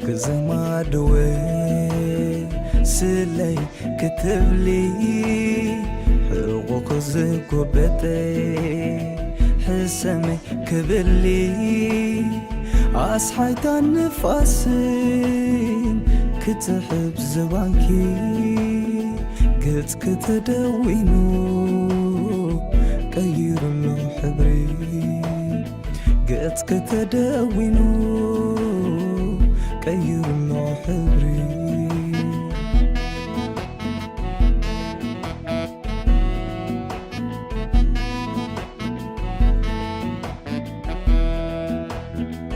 ክዝማድወ ስለይ ክትብሊ ሕቑቕ ዝጎበጠ ሕሰመይ ክብሊ ኣስሓይታ ንፋስን ክትሕብ ዝባንኪ ገጽ ከተደዊኑ ቀይሩሉ ሕብሪ ገጽ ከተደዊኑ ቀይሩሎ ሕብሪ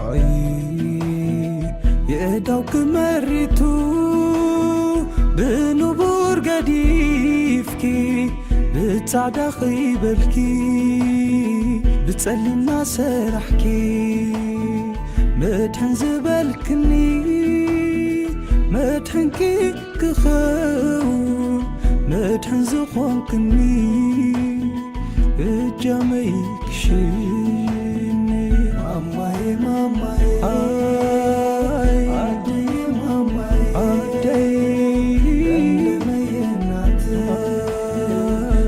ኣይ የእዳው ክመሪቱ ብንቡር ገዲፍኪ ብጻዕዳ ኺበልኪ ብጸሊምና ሰራሕኪ መድሕን ዝበልክኒ መድሕንኪ ክኸውን መድሕን ዝኾንክኒ እጃመይ ክሽኒ ማማዬ ማማዬ ኣይ ኣደይ ማማዬ ኣደይ ለምለመዬ እናት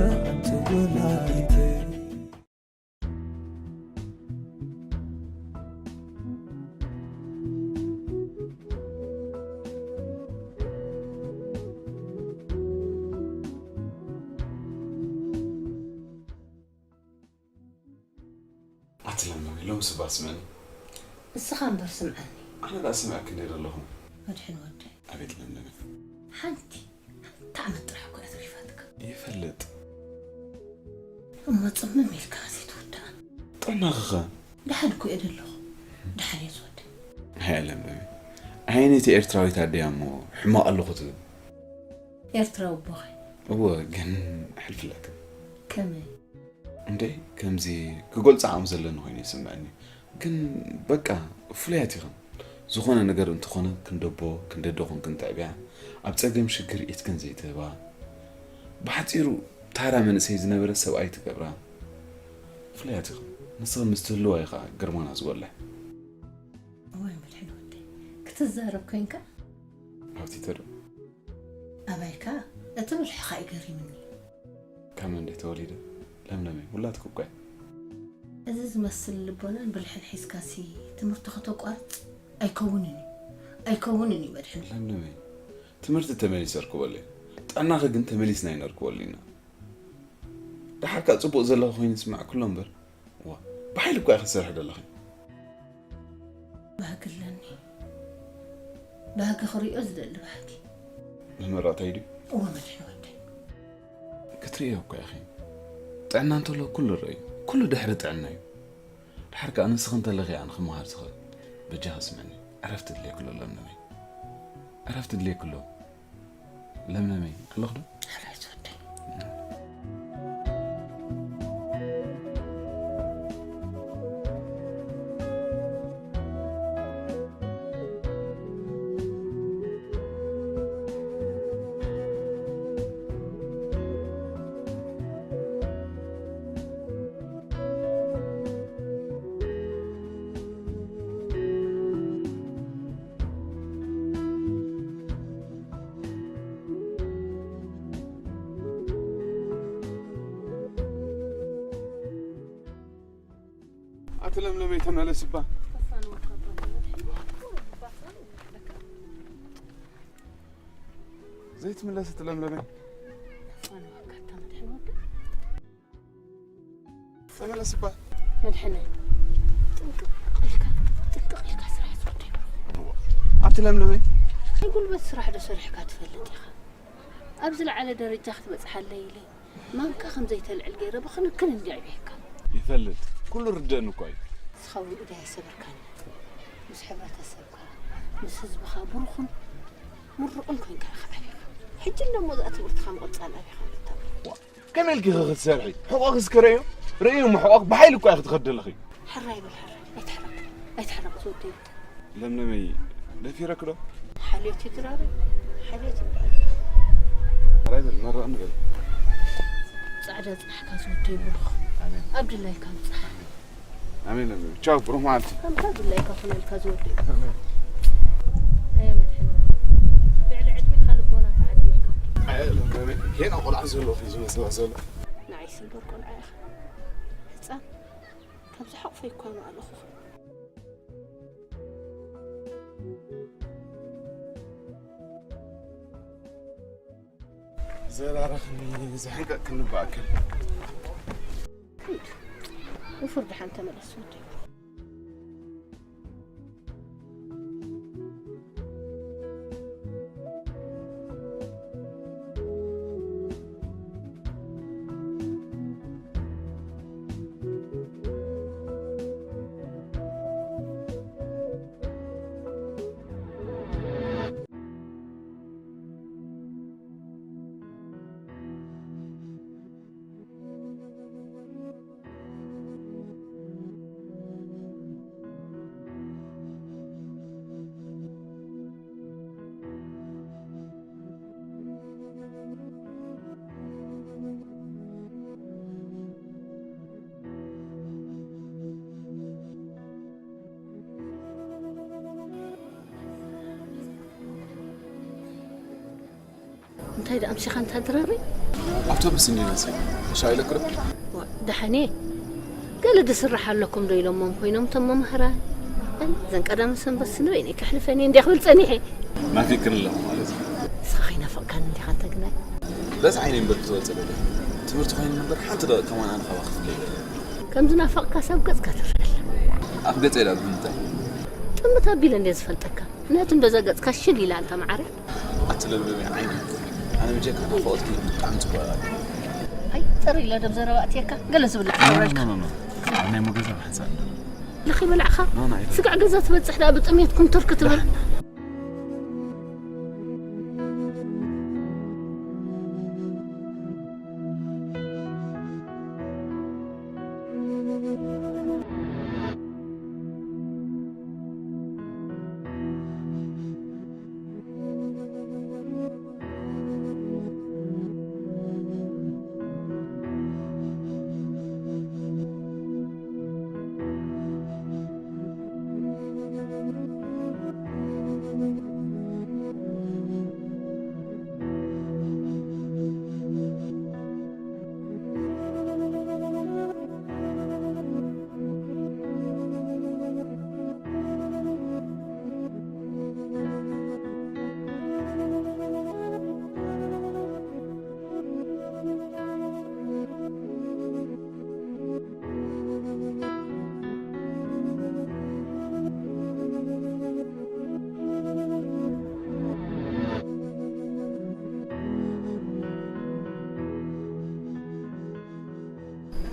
ሓንቲ ወላዲተይ ኣቲ ለምለመይ ሎምስ እባ ስምዕኒ። ንስኻ እምበር ስምዓኒ። ኣነ ደኣ ስምዐኪ እንድየ ዘለኹ። መድሕን ወደይ። ኣቤት ለምለመይ። ሓንቲ፣ ሓንቲ ዓመት ጥራሕ እኮ እያ ተሪፋትካ። ይፈልጥ። እሞ ጽምም ኢልካ ዘይትውዳእ። ጥዕናኺኸ? ደሓን እኮ እየ ዘለኹ። ደሓን እየ ዝወደይ። ሃየ ለምለመይ። ኣየነይቲ ኤርትራዊት ኣደ እያ እሞ ሕማቕ ኣለኹ ትብል? ኤርትራዊ ኣቦኺ። እወ፣ ግን ሕልፍለካ። ከመይ? እንዴ፣ ከምዚ ክገልጾ ዓቕሚ ዘለኒ ኮይኑ ይስምዐኒ። ግን በቃ፣ ፍሉያት ኢኽን። ዝኾነ ነገር እንተኾነ ክንደቦ፣ ክንደደኹን ክንትዕብያ፣ ኣብ ጸገም ሽግር ኢድክን ዘይትህባ። ብሓጺሩ፣ ታራ መንእሰይ ዝነበረ ሰብኣይ ትገብራ። ፍሉያት ኢኽን። ንስኽን ምስ ትህልዋ እዩ ኸኣ ግርማና ዝጎልሕ። እዋይ መድሕን ወደይ፣ ክትዛረብ ኮይንካ? ሃብቲተ ዶ? ኣባይካ እቲ ብልሕኻ እዩ ገሪምኒ። ካብ መን ድየ ተወሊደ? ለምለመይ፣ ውላድኪ እኮ እየ። እዚ ዝመስል ልቦናን ብልሕን ሒዝካሲ ትምህርቲ ከተቋርጽ ኣይከውንን እዩ። ኣይከውንን እዩ መድሕን። ለምለመይ፣ ትምህርቲ ተመሊሰ እርክበሉ እየ። ጥዕናኺ ግን ተመሊስና ኣይነርክበሉ ኢና። ደሓር ከኣ ጽቡቕ ዘለኺ ኮይኑ ይስማዕኪ ኣሎ እምበር፣ እዋ፣ ብሓይሊ እኮ ኢኺ ትሰርሒ ዘለኺ። ባህጊ ኣለኒ። ባህጊ ክርእዮ ዝደሊ ባህጊ። መመረቕተይ ድዩ? እወ መድሕን ወደይ። ክትርእዮ እኮ ኢኺ። ጥዕና እንተሎ ኩሉ ርእ እዩ። ኩሉ ድሕሪ ጥዕና እዩ። ደሓር ከኣ ንስኺ እንተለኺ እየ ኣነ ክመሃር ዝኽእል። በጃኺ ስምዕኒ። ዕረፍቲ ድልየኪ ኣሎ ለምለመይ። ዕረፍቲ ድልየኪ ኣሎ። ለምለመይ፣ ኣለኹ ዶ? ሕራይ ትወደይ። ኣቲ ለምለመይ ተመለስ እባ። ዘይትምለስ እቲ ለምለመይ። ተመለስ እባ። መድሕነይ፣ ጥንቅቕ ኢልካ፣ ጥንቅቕ ኢልካ ስራሕ ዝወደይ ብሩኽ። እዋ፣ ኣቲ ለምለመይ። ናይ ጉልበት ስራሕ ዶ ሰሪሕካ ትፈልጥ ኢኻ? ኣብ ዝለዓለ ደረጃ ክትበጽሓለይ ኢለ፣ ማንካ ከም ዘይተልዕል ገይረ ብኽንክን እንዲ ኣዕብየካ። ይፈልጥ፣ ኩሉ ርደአኒ እኳ እዩ። ንስኻ እውን እዳ ኣይሰበርካን። ምስ ሕብረተሰብካ፣ ምስ ህዝብኻ ብሩኽን ምሩቕን ኮይንካ ኢኻ ዓቢኻ። ሕጂ እንደሞ እዛ ትምህርትኻ ምቕጻል ኣቢኻ ክትተምር። ዋ፣ ከመይ ኢልኪ ኸ ክትሰርሒ? ሕቖኺ እስከ ረእዮ። ረእዮ እሞ ሕቖኺ ብሓይሊ እኮ ኢኺ ትኸዲ ኣለኺ። ሕራይ በል ሕራይ። ኣይትሕረቕ። ኣይትሕረቕ ዝወደይ። ለምለመይ፣ ደፊረኪ ዶ? ሓልዮት እዩ ድራረይ። ሓልዮት ይበሃል። ሕራይ በል፣ መርቕኒ በል። ጻዕዳ ጽናሕካ ዝወደይ ብሩኽ። ኣሜን። ኣብ ድላይካ ምጻሕ። ኣሜን ለምለመይ። ቻው፣ ብሩኽ መዓልቲ። ከምታ ድላይካ ኩነልካ ዝወደይ። ኣሜን። ኣየ መድሕን፣ ልዕሊ ዕድሜኻ ልቦና ተዓዲልካ። ኣየ ለምለመይ፣ ጌና ቆልዓ ዘሎ እዩ ዝመስላ ዘሎ። ንዓይ ስምበር ቆልዓ ኢኻ። ህፃን ካብዚ ሓቑፈይ እኳ ምኣለኹ። ዘራረኽኒ ዝሕንቀቅ ክንበኣከል። ውፉር ደሓን ተመለስ ወደይ። እንታይ ደኣ ኣምሲኻ እንታ ድራረይ? ኣውቶቡስ እንዲ መፅእ ሻይ ለክርብ። ዋ፣ ደሓን እየ። ገለ ዝስራሕ ኣለኩም ዶ ኢሎሞም ኮይኖም እቶም መማህራን። እን፣ ዘን ቀዳመ ሰንበት ስንበይነይ ከሕልፈን እየ እንዲያ ክብል ጸኒሐ። ናፊቅክን ኣለኹ ማለት እዩ። ንስኻ ከይናፈቕካኒ እንዲኻ እንተ ግናይ። በዚ ዓይነይ እምበር ክትወፅእ ደልየ። ትምህርቲ ኮይኑ ነበር ሓንቲ ደቂቕ ከማን ኣነ ካባኺ ክፍለ የለን። ከም ዝናፈቕካ ሰብ ገጽካ ትረአ ኣላ። ኣፍ ገጸይ ደኣ ብምንታይ? ጥምት ኣቢለ እንድየ ዝፈልጠካ። ነቲ እንዶ ዘገጽካ ሽል ኢላ እንተ መዓረ። ኣቲ ለምለመይ ዓይነይ፣ ኣነ ብጀካ ናፍቖትኪ ብጣዕሚ ጽቡቕ እያ። ኣይ፣ ጥር ኢለ ደብ ዘረባ ኣትየካ፣ ገለ ዝብል ኖ፣ ኖ፣ ክገብረልካ። ኖ፣ ኖ፣ ኖ። ኣብ ናይ ሞገዛ ማሕዛ ኣሎ። ልኺ በላዕኻ? ኖ፣ ኖ፣ ኣይበላዕን። ስጋዕ ገዛ ትበጽሕ ደኣ ብጥሜት ኩምትር ክትብል።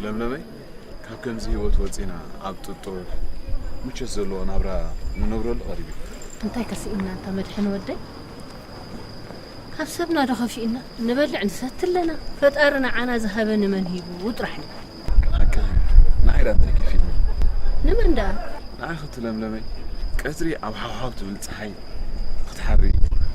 ለምለመይ፣ ካብ ከምዚ ህይወት ወጺና ኣብ ጥጡሕ ምቾት ዘለዎ ናብራ ንነብረሉ ቀሪቡ እዩ። እንታይ ከስኢና እንታ መድሕን ወደይ? ካብ ሰብና ዶ ከፊእና? ንበልዕ ንሰቲ ኣለና። ፈጣሪ ንዓና ዝሃበ ንመን ሂቡ ጥራሕ ንብል። ሓቂ እዩ። ንዓይ ደኣ እንታይ ከፊእኒ? ንመን ደኣ? ንዓኺ እቲ ለምለመይ፣ ቀትሪ ኣብ ሓውሓው ትብል ጸሓይ ክትሓሪ፣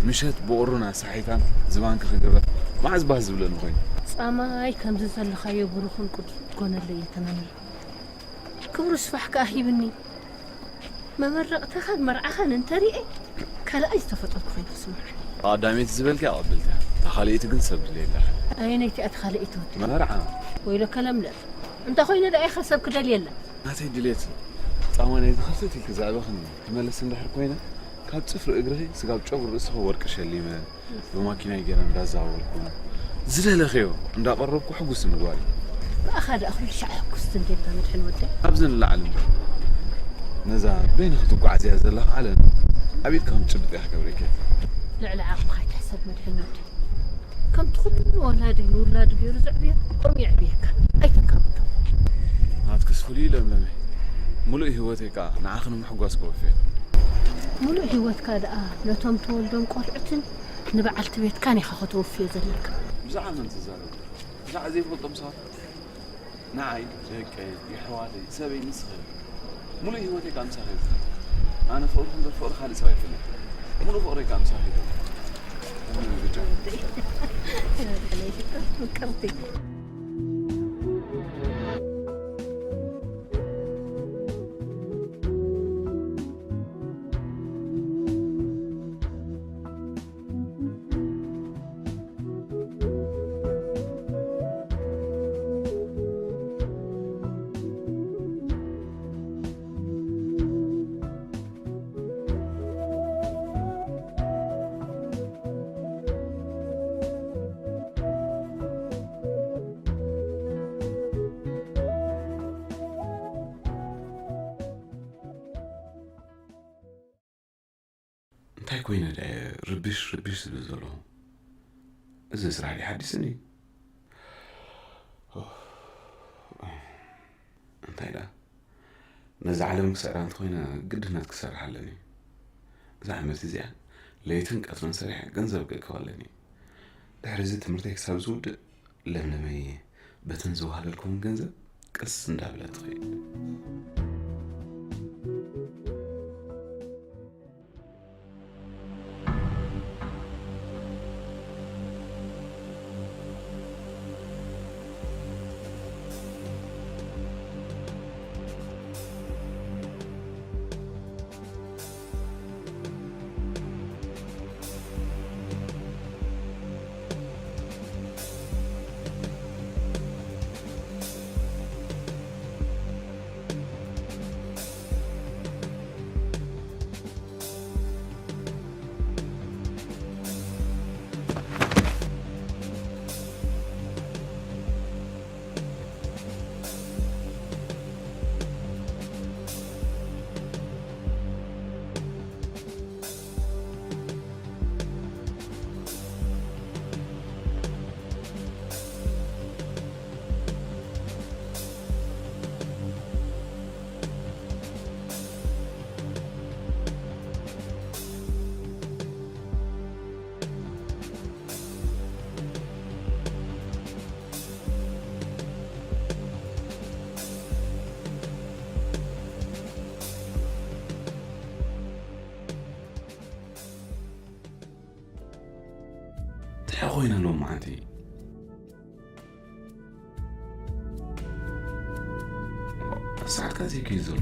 ምሸት ብቑሩን ኣሳሒታን ዝባንኪ ክግበር መዓዝ ባህ ዝብለኒ ኮይኑ? ጻማይ ከምዚ ዘለኻዮ ብሩኽን ቅዱስን ክትኮነለይ እየ ተመንየ። ክብሩ ስፋሕ ከኣ ሂብኒ። መመረቕታኻን መርዓኻን እንተሪኤ፣ ካልኣይ ዝተፈጠርኩ ኮይነ ክስምዓኒ። ቀዳመይቲ ዝበልክያ ቅብልቲ እያ። እታ ካልኣይቲ ግን ሰብ ድልየላ። ኣየነይቲ እያ እታ ካልኣይቲ ወዲ? መርዓ። ወይለከ ለምለም። እንተ ኾይነ ደኣ ኢኻ ሰብ ክደልየላ። ናተይ ድሌት ጻማ ናይዚ ክፍትት ኢልኪ ዘዕበኽኒ ክመልስ እንድሕር ኮይነ፣ ካብ ጽፍሪ እግርኺ ስጋብ ጨጉሪ ርእስኺ ወርቂ ሸሊመ፣ ብማኪናይ ገይረ እንዳዛወርኩ፣ ዝደለኽዮ እንዳቐረብኩ ሕጉስቲ ምግባር እዩ። ብኣኻ ደኣ ኩሉ ሻዕ ሕጉስቲ እንዴታ መድሕን ወደይ። ካብዚ ንላዕሊ እምበር፣ ነዛ በይንኺ ትጓዓዝያ ዘለኺ ዓለም ኣብ ኢድካ ከም ትጭብጥያ ክገብረኪ። ልዕሊ ዓቕምኻ ኣይትሕሰብ መድሕን ወደይ። ከምቲ ኩሉ ወላዲ ንውላዱ ገይሩ ዘዕብዮ፣ ከምኡ የዕብየካ። ኣይተካብዶ። ናትክስ ፍሉይ ለምለመይ። ሙሉእ ህይወተይ ከኣ ንዓኺ ንምሕጓስ ከወፍዮ። ሙሉእ ህይወትካ ደኣ ነቶም ትወልዶም ቆልዑትን ንበዓልቲ ቤትካን ኢኻ ከተወፍዮ ዘለካ። ብዛዕባ መን ትዛረብ? ብዛዕባ ዘይፈልጦም ሰባት? ንዓይ፣ ደቀይ፣ የሕዋተይ፣ ሰበይ ንስኺ። ሙሉእ ህይወተይ ከኣ ምሳኺ እየ ዝኸፍል። ኣነ ፍቕርኺ እምበር ፍቕሪ ካልእ ሰብ ኣይፈልጥን። ሙሉእ ፍቕረይ ከኣ ምሳኺ እየ። ምቅርቲ። እንታይ ኮይነ ደኣ እየ ርብሽ ርብሽ ዝብል ዘለኹ? እዚ ስራሕ ድዩ ሓዲስኒ? ኡፍ። እንታይ ደኣ? ነዛ ዓለም ክስዕራ እንተኾይነ ግድነት ክሰርሕ ኣለኒ። እዛ ዓመት እዚኣ ለይትን ቀትርን ሰሪሐ ገንዘብ ክእክብ ኣለኒ። ድሕሪ እዚ ትምህርተይ ክሳብ ዝውድእ ለምለመይ በተን ዝወሃለልኩን ገንዘብ ቀስ እንዳበለት ትኸይድ። እንታይ ኮይነ ሎም መዓንቲ? ሰዓት ከዚ እዩ ዘሎ።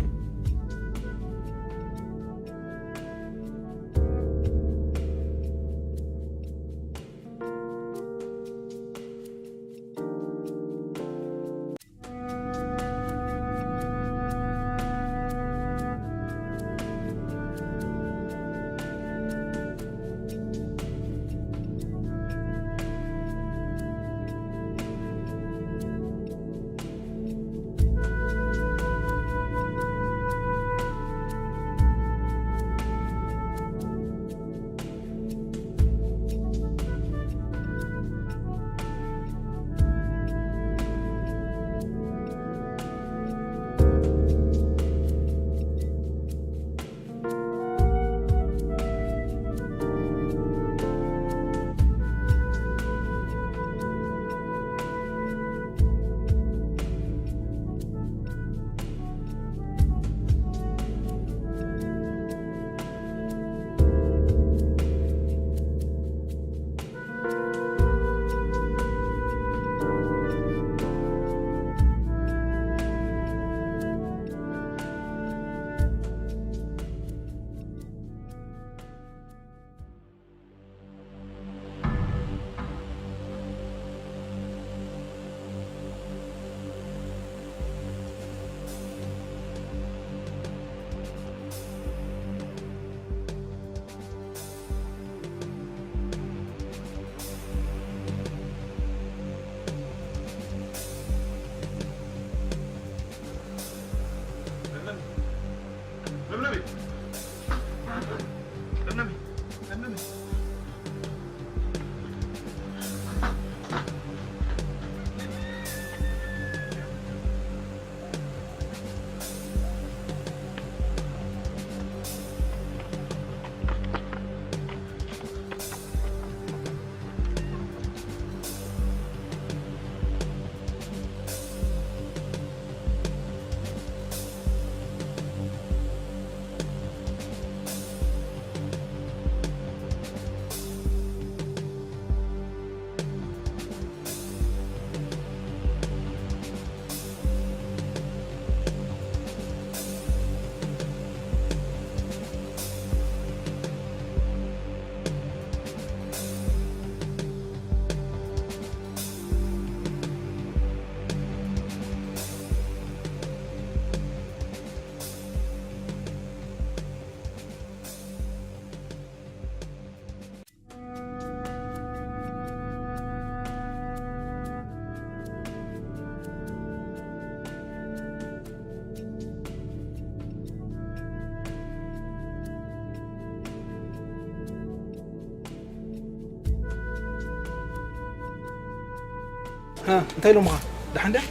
እንታይ ኢሎምኻ? ደሓን ድያ?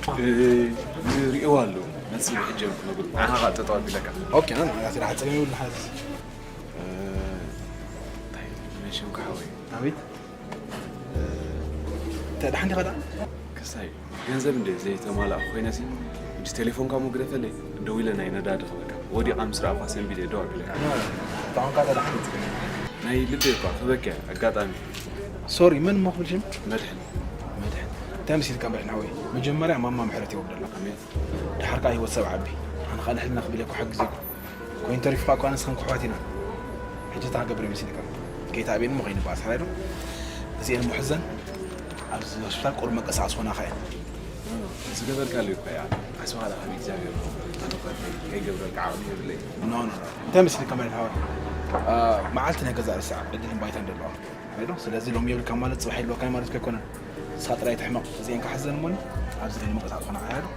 ርእዋ ኣለዉ። መልሲ ብሕጂ እዮም ክነግሩ። ንዓኻ ከዓ ጠጠው ኣቢለካ። ኦኬ፣ ና ና፣ ና፣ ና፣ ሓፂር ይብል፣ ሓፂር። እንታይ ሽምካ ሓወይ? ኣቤት። እንታይ ደሓን ዲኻ ደኣ? ክሳይ ገንዘብ እንደ ዘይተማላእ ኮይነሲ፣ እንጂ ቴሌፎንካ እሞ ግደፈለይ። ደው ኢለ ናይ ነዳዲ ክበካ። ወዲቓ ምስ ረኣኳ ሰንቢደ ደው ኣቢለካ። ተኾንካ ደኣ ደሓን። ናይ ልበይ እኳ ክበኪ ኣጋጣሚ። ሶሪ፣ መን እሞ ክብል ሽም? መድሕን። መድሕን። እንታይ መሲልካ መድሕን ሓወይ? መጀመርያ ማማ ምሕረት የውርደላ። ኣሜን። ድሓር ከዓ ህይወት ሰብ ዓቢ። ኣነ ከዓ ንሕልና ክብል እየ ክሕግዝ እየ። ኮይኑ ተሪፉ ከዓ ንስኽን ክሕዋት ኢና። ሕጂ እንታይ ክገብር እየ መሲልካ? ከይተኣብየኒ እሞ ከይንበኣስ ሓራይ ዶ? እዚኤን እሞ ሕዘን ኣብዚ ሆስፒታል ቁሩብ መንቀሳቐሲ ኾናኻ እየን። ዝገበርካሉ እኮ እያ። ዓስብኻ ደኣ ካብ እግዚኣብሔር ከይገብረልካ ዓቕሚ የብለይ። ኖ ኖ ኖ። እንታይ መሲልካ መድሕን ሓወይ? ኣ፣ መዓልቲ ናይ ገዛእ ርእሳ ዕድልን ባይታን ዘለዋ። ሓራይ ዶ? ስለዚ ሎሚ የብልካ ማለት ጽባሕ የልወካን ማለት እኮ ኣይኮነን። ንስኻ ጥራይ ትሕመቕ። እዚኤን ክሕዘን እሞኒ ኣብዚ ከይንመንቀሳቐስ ኾና ሓራይ ዶ?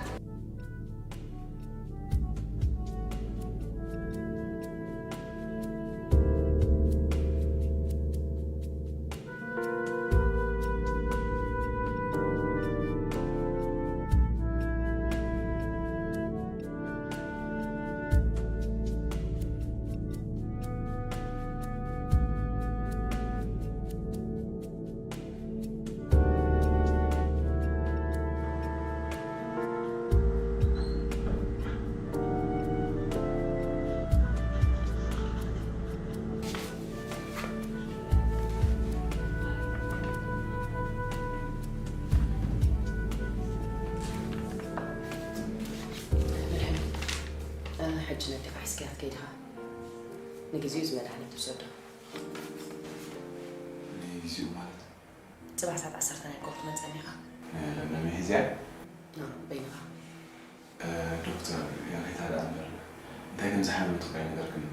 ሕጂ ነዴኻ ሒዝካያ ክትከይድ ኢኻ። ንግዜኡ እዚ መድሃኒት ውሰዶ። ንግዜኡ ማለት? ጽባሕ ሰዓት ዓሰርተ ናይ ኮፍ ትመጸኒ ኢኻ። ለምለም ሒዝያ? ኖ፣ በይንኻ። ዶክተር፣ ያሬታ ደኣ እምበር እንታይ ከም ዝሓመመት እኮ ኣይነገርክን።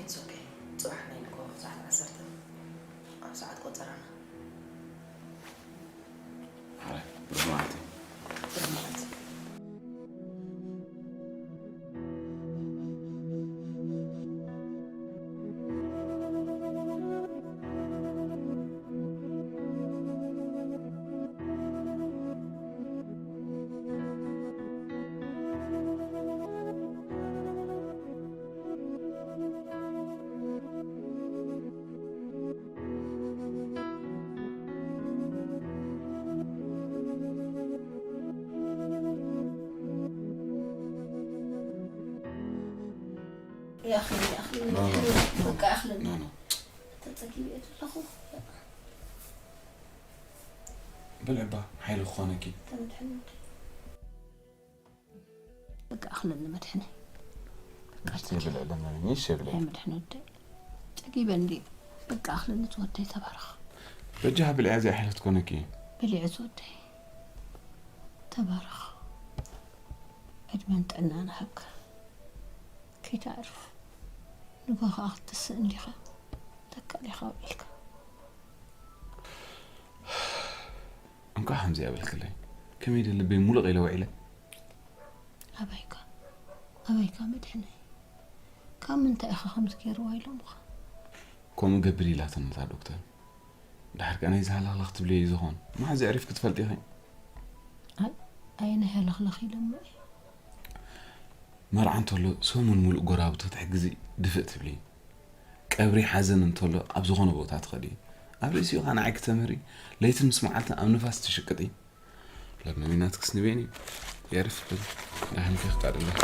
It's okay። ጽባሕ ናይ ንግሆ ሰዓት ዓሰርተ ኣብ ሰዓት ቆጸራና። ሓራይ፣ ብሩኽ መዓልቲ። ብሩኽ መዓልቲ። ይኣኽለኒ፣ ይኣኽለኒ፣ በቃ ይኣኽለኒ። ተጸጊበ እየ ዘለኹ። ብልዕባ ሓይሊ ክኾነኪ። ተመድሕን ወደይ። በቃ ይኣኽለኒ መድሕነይ። በቃ ብልዕለኒ፣ ይሽ ብልዕ። ኣይ መድሕን ወደይ። ጸጊበ እንድየ። በቃ ይኣኽለኒ ዝወደይ፣ ተባረኽ። በጃኻ ብልዕያ እዚኣ ሓይሊ ክትኮነኪ። በሊዐ ዝወደይ። ተባረኽ። ዕድመን ጥዕናን ሃብካ። ከይተዕርፍ። ንጎ ከኣ ክትስእ እንዲኻ። ተካል ኢኻ ውዒልካ። እንኳዕ ከምዚኣ በልክለይ። ከመይ ድየ ልበይ ሙሉቕ ኢለ ውዒለ። ኣበይካ? ኣበይካ መድሕነይ? ካብ ምንታይ ኢኻ ከምዚ ገይርዋ ኢሎምኻ? ከምኡ ገብር ኢላትኒ እታ ዶክተር። ድሓር ከኣ ናይዚ ሃለኽለኽ ትብልዮ እዩ ዝኾን። መዓዝ የዕሪፍኪ ትፈልጢ ኢኺ? ኣይ፣ ኣየናይ ሃለኽለኽ ኢሎሞ እየ? መርዓ እንተሎ ሰሙን ሙሉእ ጎረባብቲ ክትሕግዚ ድፍእ ትብሊ። ቀብሪ ሓዘን እንተሎ ኣብ ዝኾነ ቦታ ትኸዲ። ኣብ ርእሲኡ ኸኣ ንዓይ ክተምህሪ ለይትን ምስ መዓልትን ኣብ ንፋስ ትሽቅጢ። ለምለመይ ናትክስ ንበይነይ የዕርፍ በል። ደሓን ከይፍቃደለይ።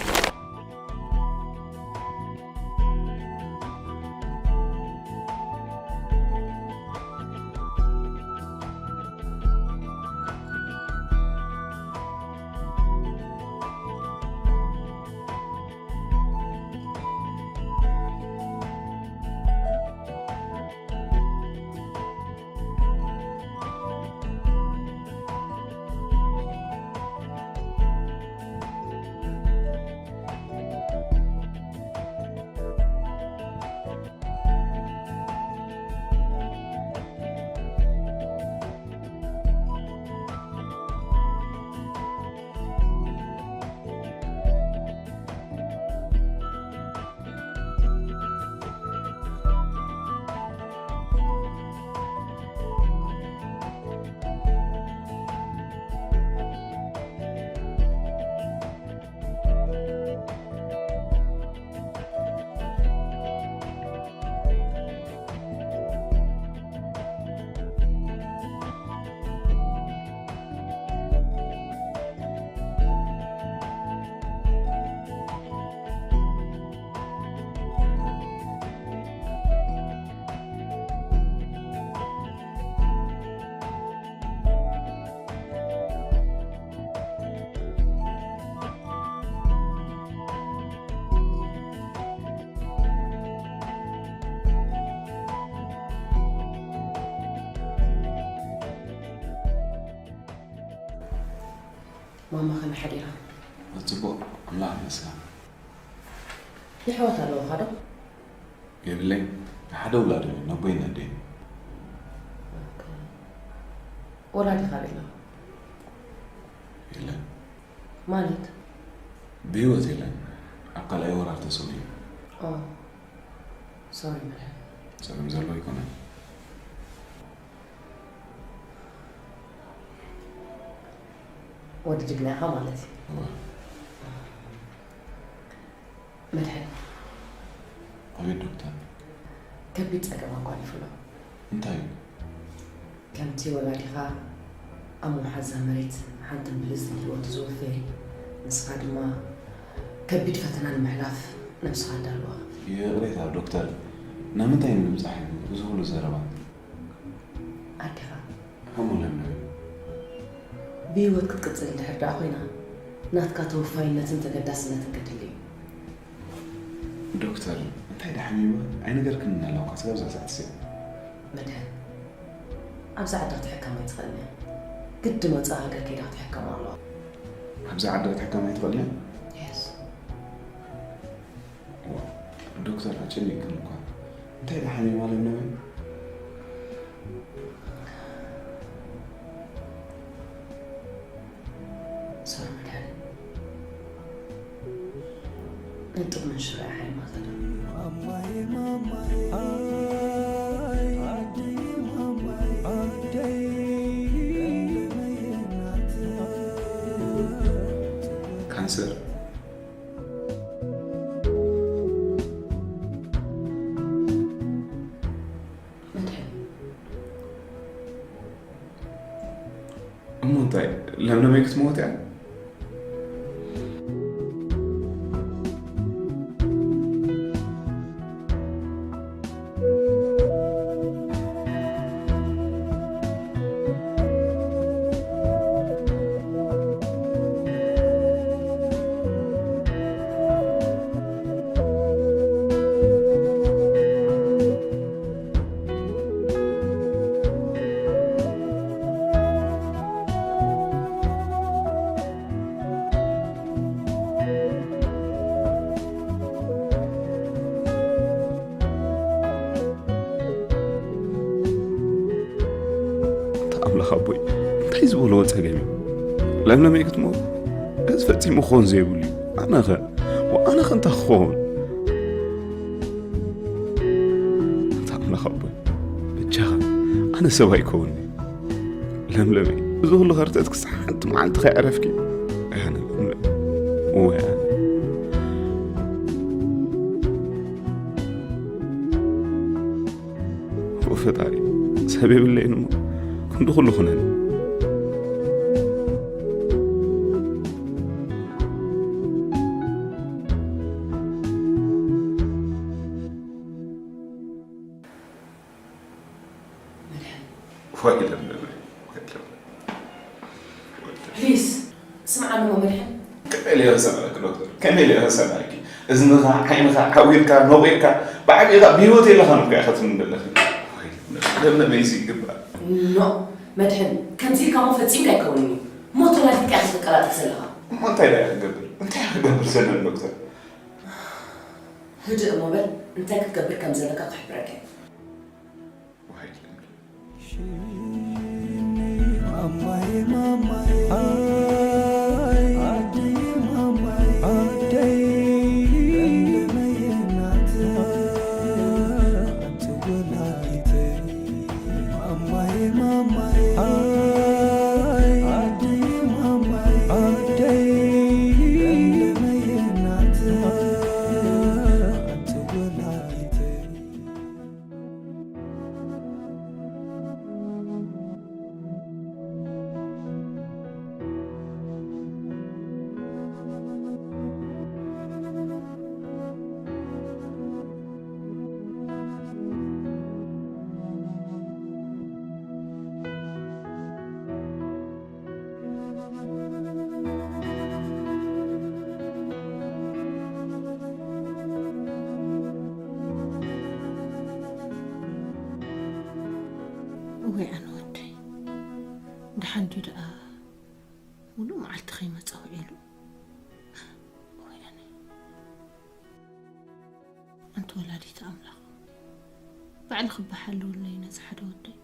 ማማ ከመይ ሓዲራ? ጽቡቕ፣ ኣምላኽ ይመስገን። የሕዋት ኣለውኻ ዶ? የብለይን። ሓደ ውላድ እዩ፣ ነቦይን ኣደይን። ወላዲኻ ኣበይ ኣሎ? የለን። ማለት? ብህይወት የለን። ኣብ ካልኣይ ወራር ተሰዊኡ እዩ። ኦ፣ ሶሪ መድሓን። ጸገም ዘሎ ኣይኮነን። ወዲ ጅግና ኢኻ ማለት እዩ። እወ። መድሕን። ኣቤት ዶክተር። ከቢድ ጸገም ኣጓኒፉ ኣሎ። እንታይ እዩ? ከምቲ ወላዲኻ ኣብ ምውሓዝ እዛ መሬት ሓንቲ ብልጽቲ ህይወቱ ዝወፈየ፣ ንስኻ ድማ ከቢድ ፈተና ንምሕላፍ ነብስኻ ኣዳልዋ። ይቕሬታ ዶክተር፣ ንምንታይ ንምብጻሕ እዩ እዚ ኩሉ ዘረባ? ኣዴኻ ሓሙለን ንበል። ብህይወት ክትቅጽል እንድሕር ደኣ ኮይና፣ ናትካ ተወፋይነትን ተገዳስነትን ከድሊ እዩ። ዶክተር፣ እንታይ ደኣ ሓሚማ? ኣይነገርክንን ኣለኻ ክሳብ እዛ ሰዓት እዚኣ። መድሕን፣ ኣብዛ ዓዲ ክትሕከም ኣይትኽእልን እያ። ግድን ወጻኢ ሃገር ከይዳ ክትሕከም ኣለዋ። ኣብዛ ዓዲ ክትሕከም ኣይትኽእልን እያ? የስ። ዋ፣ ዶክተር ኣጨኒቅክን እኳ። እንታይ ደኣ ሓሚማ ለምለመይ? ሶሪ መድሓኒ። ንጥቕምን ሽሮ እያ ሓሚማ ዘላ። ካንሰር። መድሕን። እሞ እንታይ ለምለመይ ክትመውት እያ? ኣንታ ኣምላኽ ኣቦይ፣ እንታይ ዝበልዎ ጸገም እዩ? ለምለመይ ክትመውት? እዚ ፈጺሙ ክኾን ዘይብሉ እዩ። ኣነኸ? ወኣነኸ እንታይ ክኸውን? ኣንታ ኣምላኽ ኣቦይ፣ በጃኻ፣ ኣነ ሰብ ኣይከውን'የ። ለምለመይ፣ እዚ ኩሉ ከርተት ክሳዕ ሓንቲ መዓልቲ ከየዕረፍኪ? ኣነ ለምለም፣ እወ ኣነ። ኦ ፈጣሪ፣ ሰብ የብለይን እሞ ክንዲ ኩሉ ኩነኒ። መድሕን። ዋይ ለምለመይ፣ ዋይ ለምለመይ። ፕሊስ፣ ስምዓኒ እሞ መድሕን። ከመይ ኢለ እየ ክሰምዐኪ ዶክተር? ከመይ ኢለ እየ ክሰምዐኪ? እዝንኻ፣ ዓይንኻ ዓዊርካ፣ ነቒርካ፣ ብዓቢኻ ብህይወት የለኻን እኮ ኢኻ ትብልኒ ዘለኺ። ዋይ ለምለመይ፣ እዚ ይግባእ። ኖ፣ መድሕን፣ ከምዚ ኢልካ እሞ ፈጺምካ ኣይከውንን እዩ። ሞት ወላዲትካ ኢኻ ተቀላጥፍ ዘለኻ። እሞ እንታይ ደኣ እየ ክገብር? እንታይ እየ ክገብር ዘለኒ ዶክተር? ህድእ እሞ በል፣ እንታይ ክትገብር ከም ዘለካ ክሕብረካ እየ። እወይ ኣነ ወደይ፣ ደሓን ድዩ ደኣ? ሙሉእ መዓልቲ ከይመጸ ወላዲት ኣምላኽ፣ ባዕልኺ እባ ሓልውለይ ነዚ ሓደ ወደይ።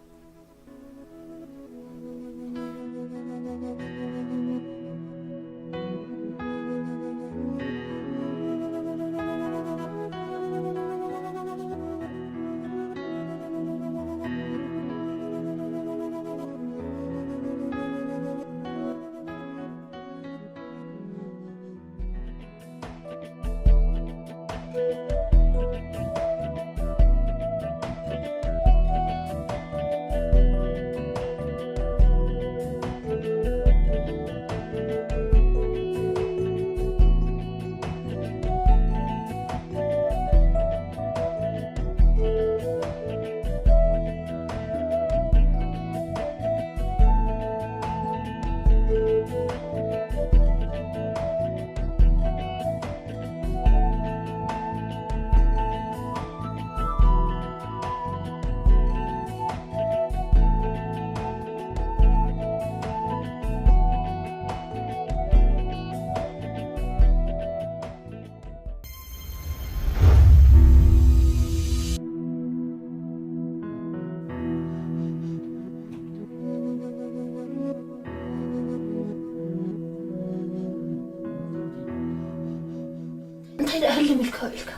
እንታይ ደኣ ህልም ኢልካ ውዒልካ?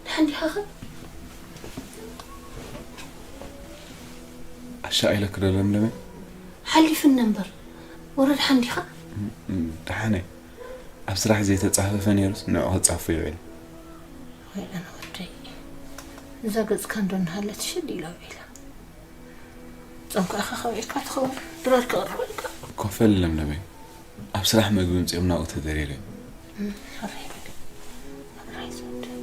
ደሓን ዲኻ ኸ? ኣሻ ኢለክ ዶ ለምለመ? ሓሊፍና እምበር፣ ወረ ደሓን ዲኻ? እም፣ ደሓን እየ። ኣብ ስራሕ ዘይተጻፈፈ ነይሩስ ንዑ ክጻፉ ይውዕል። ወይ ኣነ ወደይ፣ እዛ ገጽካ እንዶ እናሃለት ሽል ኢላ ውዒላ። ጾምካ ኢኻ ከውዒልካ ትኸውን፣ ድራር ክቕርበልካ። ኮፈል ለምለመይ፣ ኣብ ስራሕ መግቢ ምጽኦም ናብኡ ተደሪረ። እም፣ ሕራይ በል። ሕራይ ዝወደይ።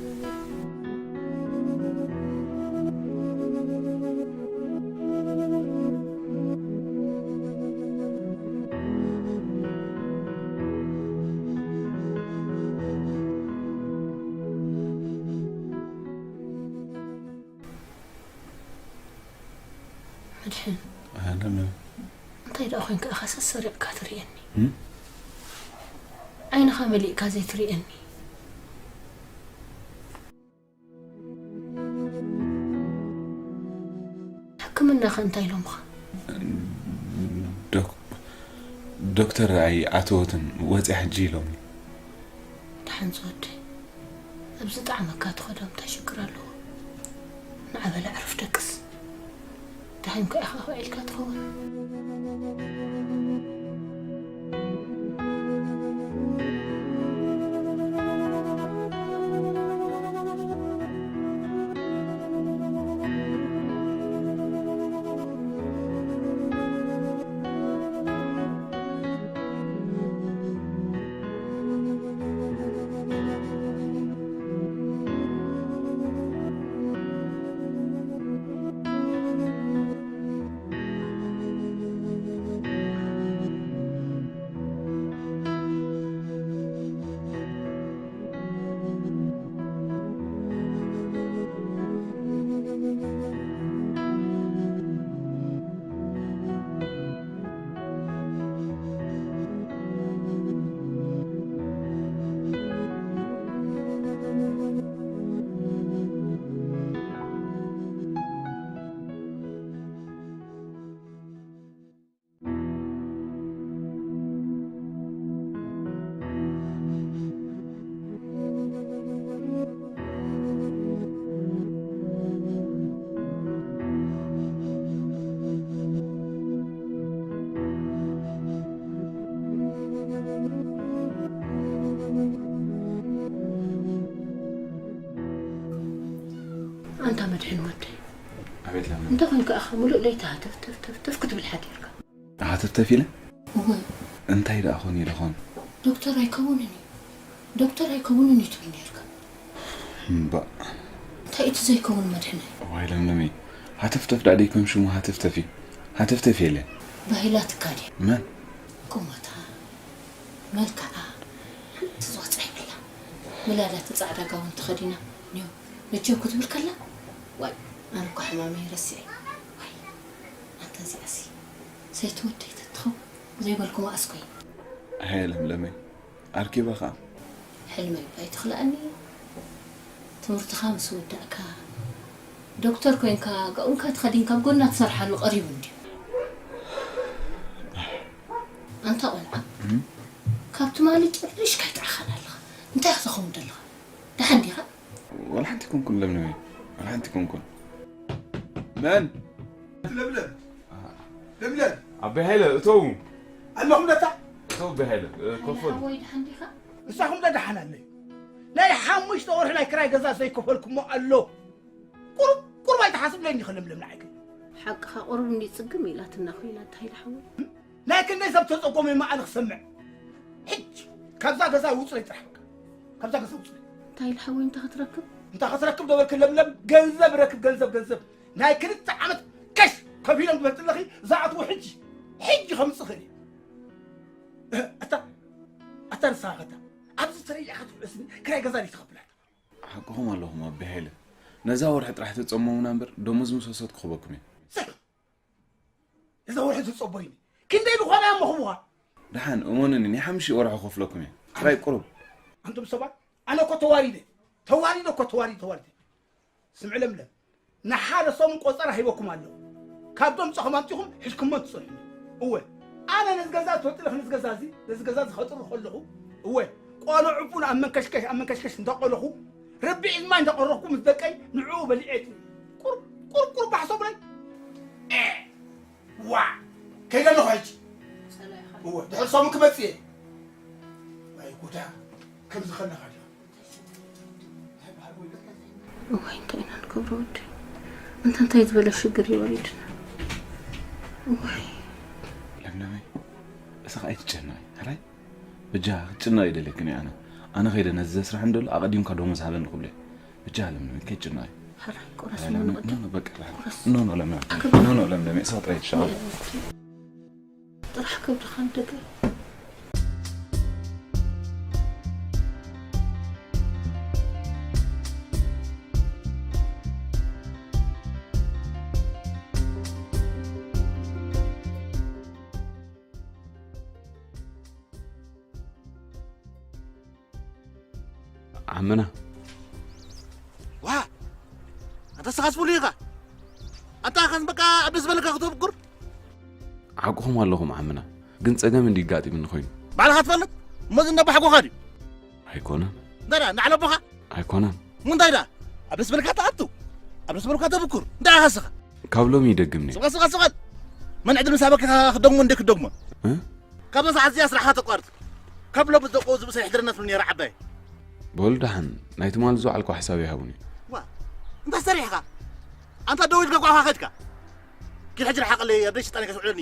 መድሕን፣ ኣነ ም- እንታይ ደኣ ኮይንካ ኢኻ ሰሰሪቕካ ትርእየኒ? እም? ዓይንኻ መሊእካ ዘይትርእየኒ? ሕክምናኸ እንታይ ኢሎምኻ? ዶክ-፣ ዶክተር ኣይኣተወትን፣ ወፂኣ ሕጂ ኢሎምኒ። ደሓን ዝወደይ፣ ኣብ ዝጠዓመካ ትኸዶ እንታይ ሽግር ኣለዎ? ንዓ በለ ዕረፍ ደቅስ። ደሓን ከ ኢኻ ውዒልካ ትኸውን። ኣንታ መድሕን ወደይ፣ ኣቤት ለምለም። እንታይ ኮንካ ኢኻ ሙሉእ ለይቲ ሃተፍተፍተፍተፍ ክትብል ሓዲርካ? ሃተፍተፍ ኢለ? እወ። እንታይ ደኣ ኮን ኢለ ኾን? ዶክተር ኣይከውንን እዩ፣ ዶክተር ኣይከውንን እዩ ትብል ነይርካ። እምባእ። እንታይ እቲ ዘይከውን መድሕነይ? ዋይ ለምለመይ፣ ሃተፍተፍ ደኣ ደይኮን ሽሙ ሃተፍተፍ እዩ። ሃተፍተፍ የለ። ባሂላትካ ድያ? መን? ቁመታ፣ መልክዓ፣ ሓንቲ ዝወፅኣ የብላ። ምላዳ እቲ ፃዕዳ ጋውን ተኸዲና፣ ኒዮ፣ ነጀው ክትብል ከላ፣ ዋይ፣ ኣነ እኮ ሕማመይ ረሲዐ። ዋይ፣ ኣንታ እዚኣሲ፣ ሰይቲ ወደይ ተትኸውን፣ ዘይበልኩ መኣስ ኮይ። ሃየ ለምለመይ፣ ኣርኪባ ኸዓ። ሕልመይ እባ ኣይትኽልኣኒ። ትምህርትኻ ምስ ወዳእካ፣ ዶክተር ኮይንካ፣ ጋኡንካ ተኸዲንካ ኣብ ጎና ትሰርሓሉ ቀሪቡ እንድዩ። ኣንታ ቆልዓ፣ ካብ ትማሊ ጭርሽ ከይጥዓኻን ኣለኻ። እንታይ ክትኸውን ዘለኻ? ደሓን ዲኻ? ዋላ ሓንቲ ኮንኩን ለምለመይ፣ ዋላ ሓንቲ ኮንኩን። መን? ለምለም፣ ለምለም። ኣቤ ሃይለ፣ እተው። ኣለኹም ለታ? እተው ኣቤ ሃይለ፣ እ፣ ሓይለ ኮፍ በል። ሓወይ፣ ደሓን ዲኻ? ንሳኹም ዶ ደሓን ኣለዩ? ናይ ሓሙሽተ ወርሒ ናይ ክራይ ገዛ ዘይከፈልኩሞ ኣሎ። ቁሩብ፣ ቁሩብ ኣይትሓስብለይ እንዲኺ ለምለም ንዓይ ግን። ሓቅኻ ቁሩብ እንዲ ጽግም ኢላትና ኮይና፣ እንታይ ኢላ ሓወይ? ናይ ክንደይ ሰብ ተጸጎመ እሞ ኣነ ክሰምዕ። ሕጂ ካብዛ ገዛ ውጹለይ ጥራሕ በቃ። ካብዛ ገዛ ውጹለይ። እንታይ ኢላ ሓወይ እንታይ ክትረክብ? እንታይ ክትረክብ ዶ በልኪ ለምለም? ገንዘብ ረክብ፣ ገንዘብ፣ ገንዘብ። ናይ ክልተ ዓመት ከሽ ከፊሎም ትበልጽ ኣለኺ፣ ዝኣትዎ ሕጂ፣ ሕጂ ከምጽእ ክእል እየ። እ፣ ኣታ፣ ኣታ ንስኻ ከታ፣ ኣብዚ ተረይዕካ ትውዕስኒ፣ ክራይ ገዛ ድዩ ትኸፍል ኣታ? ሓቅኹም ኣለኹም ኣቢ ሃይለ። ነዛ ወርሒ ጥራሕ ተጸመሙና እምበር፣ ደሞዝ ምስ ወሰድኩ ክህበኩም እየ። ዘይ፣ እዛ ወርሒ ትጸቦይኒ። ክንደይ ዝኾነ እሞ ክህቡኻ? ደሓን፣ እመኑኒ፣ ናይ ሓሙሽተ ወርሒ ክኸፍለኩም እየ። ክራይ ቁሩብ። ኣንቱም ሰባት፣ ኣነ እኮ ተዋሪደ። ተዋሪደ እኮ፣ ተዋሪደ፣ ተዋሪደ። ስምዒ ለምለም፣ ንሓደ ሰሙን ቆጸራ ሂበኩም ኣለኹ። ካብ ዶምጻኹም ኣምጺኹም ሒዝኩሞ ትጸንሑ። እወ፣ ኣነ ነዚ ገዛ ትፈልጡ ኢለኹ፣ ነዚ ገዛ እዚ፣ ነዚ ገዛ እዚ ከጥሪ ከለኹ፣ እወ፣ ቆሎ ዕፉን ኣብ መንከሽከሽ፣ ኣብ መንከሽከሽ እንዳቆለኹ፣ ርብዒ ማይ እንዳቆረኹ ምስ ደቀይ ንዕኡ በሊዐ እየ። ቁር፣ ቁር፣ ቁር ባሕሶ ብለይ። ኤ፣ ዋ፣ ከይደ ኣለኹ ሕጂ። እወ፣ ድሕሪ ሰሙን ክመጽእ እየ። ኣይ ጉዳ፣ ከምዚ ከለኻ ዲኻ? እዋይ፣ እንታይ ኢና ንገብሮ ወደይ? እንተ እንታይ ዝበለ ሽግር እዩ ወሪድና? እዋይ። ለምለመይ፣ እስኻ ኣይትጨነቒ፣ ሕራይ? በጃ ክትጭነቒ ኣይደልየክን እየ ኣነ። ኣነ ከይደ ነዚ ዘስርሐን ዘሎ ኣቐዲምካ ደሞዝ ሃበኒ ክብሎ እየ። በጃ ለምለመይ፣ ከይትጭነቒ። ሕራይ፣ ቁረስ ለምለመይ፣ ምንወዲ። ኖ፣ ኖ፣ በቃ፣ ኖ፣ ኖ፣ ለምለመይ። ኣከብ- ኖ፣ ኖ፣ ለምለመይ፣ እስኻ ጥራይ ትሻቐሊ። ጥራሕ ከብድኻ ንደገ። ዓመና። ዋ! ኣንታ ንስኻስ ፍሉይ ኢኻ። ኣንታ ከስ በቃ ኣብ ዝበለካ ክትብኩር። ሓቅኹም ኣለኹም ዓመና። ግን ጸገም እንዲ ኣጋጢምኒ ኮይኑ። ባዕልኻ ትፈልጥ? እሞ እዚ እንዳ ኣቦሓጎኻ ድዩ? ኣይኮነን። እንታይ ደኣ፣ ንዓል ኣቦኻ? ኣይኮነን። እሞ እንታይ ደኣ? ኣብ ዝበለካ ትኣቱ። ኣብ ዝበለካ ተብኩር። እንታይ ኢኻ ንስኻ? ካብ ሎሚ ይደግም ነይ። ስቕ በል፣ ስቕ በል፣ ስቕ በል። መን ዕድል ምስ ሃበካ ክትደግሞ እንደ ክትደግሞ? እ? ካብ ሰዓት እዚኣ ስራሕካ ተቋርጽ። ካብ ሎሚ ደቆ ዝብሰ ይሕድረና ትብል ነይራ ዓባይ። በሉ ደሓን፣ ናይ ትማሊ ዝወዓልኩ ሓሳብ ይሃቡኒ። ዋ፣ እንታይ ሰሪሕካ? ኣንታ ደው ኢልካ ጓዕኻ ከድካ። ኪድ ሕጂ ርሓቐለይ፣ ኣብ ደይ ሽጣን ከስውዕለኒ።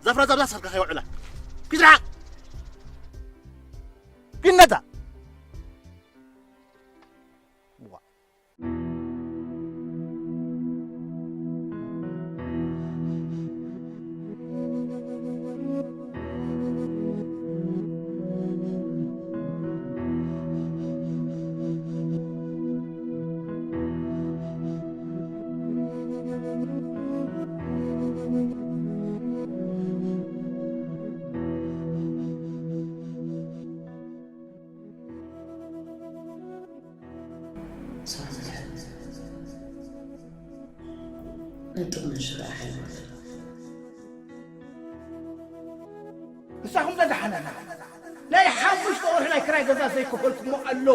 ዛፍራ ዛብዛ ስልካ ከይውዕላ። ኪድ ርሓቕ። ኪድ ነታ። ዋ። ሶሪ መድሓን። ናይ ጥቕሚ ሽግር ኣይሓልፍ። ንሳኹም ዘድሓነና። ናይ ሓሙሽተ ወርሒ ናይ ክራይ ገዛ ዘይከፈልኩሞ ኣሎ።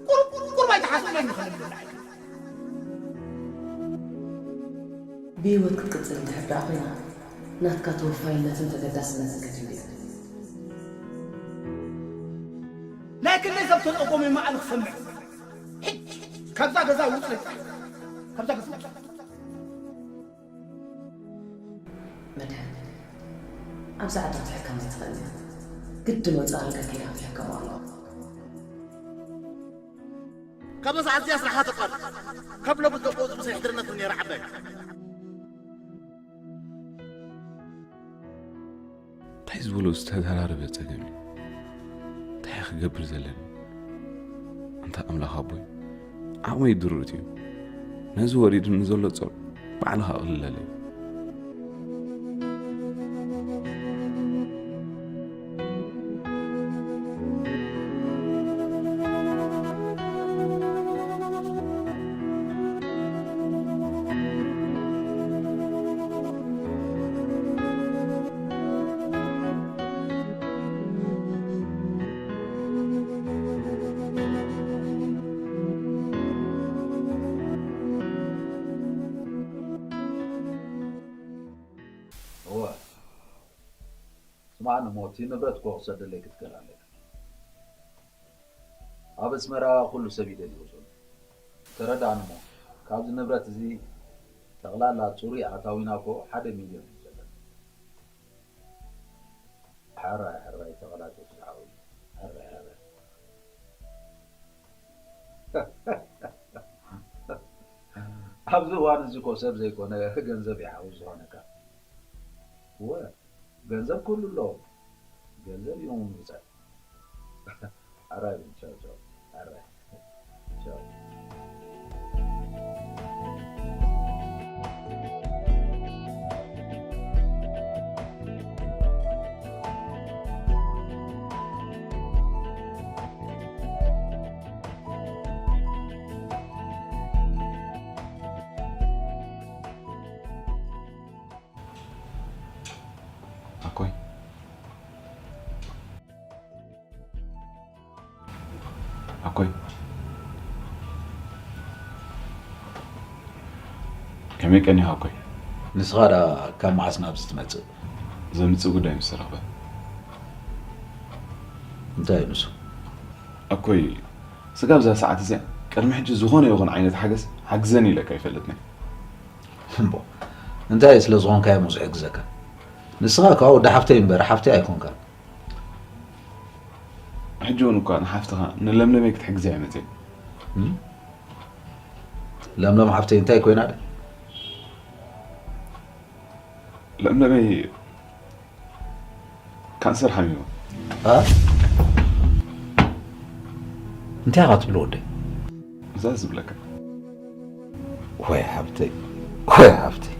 ቁርብ፣ ቁርብ ኣይትሓስብለይ ንኽእል ብላዕ። ብህይወት ክትቅጽል እንድሕር ደኣ ኮይና፣ ናትካ ተወፋይነትን ተገዳስነትን ከድሊ እዩ። ናይ ክንደይ ሰብ ተጸጎመ እሞ ኣነ ክሰምዕ። ሕጂ ካብዛ ገዛ ውጽእ። ካብዛ ገዛ ውጽእ። መድሓን፣ ኣብዛ ዓዲ ክትሕከም ኣይትኽእልን። ግድን ወጻኢ ሃገር ከይደ ክትሕከም ኣለዎ። ካብ ሰዓት እዚኣ ስራሕካ ተቋርጽ። ካብ ሎሚ ዘቦ ዝብሰ ይሕድረና ትብል ነይራ ዓባይ። እንታይ ዝበሎ ዝተደራረበ ጸገም እዩ? እንታይ ክገብር ዘለኒ? ኣንታ ኣምላኽ ኣቦይ፣ ዓቕመይ ድሩት እዩ። ነዚ ወሪድኒ ዘሎ ጾር ባዕልኻ ኣቕልለለይ። ስማዕኒ እሞ እቲ ንብረት እኮ ክሰደለይ ክትክእል ኣለካ። ኣብ ኣስመራ ኩሉ ሰብ ይደልዮ ዘሎ። ተረዳእኒ እሞ ካብዚ ንብረት እዚ ጠቕላላ ጽሩይ ኣታዊና እኮ ሓደ ሚልዮን እዩ ዘለና። ሕራይ ሕራይ ተቐላጠፍ ዝሓወይ። ሕራይ ሕራይ። ኣብዚ እዋን እዚ እኮ ሰብ ዘይኮነ ገንዘብ ይሓውስ ዝኾነካ። እወ፣ ገንዘብ ኩሉ ኣሎ። ገንዘብ እዩ ምምጻእ። ኣራይ ቻው ቻው። ኣራይ ቻው። ኣኮይ፣ ኣኮይ፣ ከመይ ቀኒኻ ኣኮይ? ንስኻ ደኣ ካብ መዓስ ናብዚ ትመጽእ? ዘምጽእ ጉዳይ ምስ ተረኽበ። እንታይ እዩ ንሱ? ኣኮይ፣ ስጋብ እዛ ሰዓት እዚኣ ቅድሚ ሕጂ ዝኾነ ይኹን ዓይነት ሓገዝ ሓግዘኒ ኢለካ ኣይፈልጥን። እምቦ፣ እንታይ ስለ ዝኾንካ እዮም ዝሕግዘካ? ንስኻ እኳ ወዲ ሓፍተይ እምበር ሓፍተይ ኣይኮንካን። ሕጂ እውን እኳ ንሓፍትኻ ንለምለመይ ክትሕግዛ እየ መፅእ። እም? ለምለም ሓፍተይ እንታይ ኮይና? ለምለመይ ካንሰር ሓሚሙ። ኣ? እንታይ ኢኻ ትብል ወደይ? እዛ ዝብለካ። ወይ ሓብተይ፣ ወይ ሓብተይ።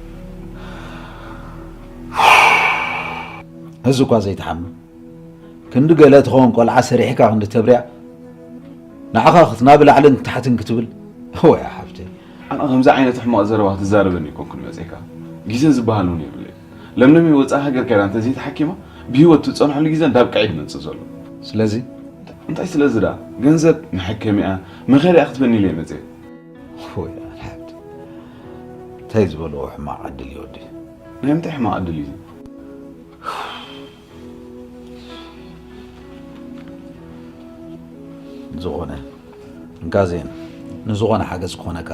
እዚ እኳ ዘይትሓምም። ክንዲ ገለ ትኸውን ቆልዓ ሰሪሕካ ክንዲ ተብርያ። ንዓኻ ክትናብ ላዕልን ታሕትን ክትብል። ወይ ሓብተይ። ኣነ ከምዚ ዓይነት ሕማቕ ዘረባ ክትዛረበኒ ኣይኮንኩን መጺእካ። ግዜ ዝበሃል እውን የብለይ። ለምለመይ ወጻኢ ሃገር ከይዳ እንተዘይተሓኪማ፣ ብህይወት ትጸንሐሉ ግዜ እንዳብቅዐ እዩ ዝመጽእ ዘሎ። ስለዚ? እንታይ ስለዚ ደኣ? ገንዘብ መሐከሚኣ፣ መኸሪኣ ክትበኒ ኢለ እየ መጺአ። ወይ ኣልሓድ። እንታይ ዝበልዎ ሕማቕ ዕድል እዩ ወዲ? ናይ ምንታይ ሕማቕ ዕድል እዩ? ዝኾነ፣ እንካዜን፣ ንዝኾነ ሓገዝ ክኾነካ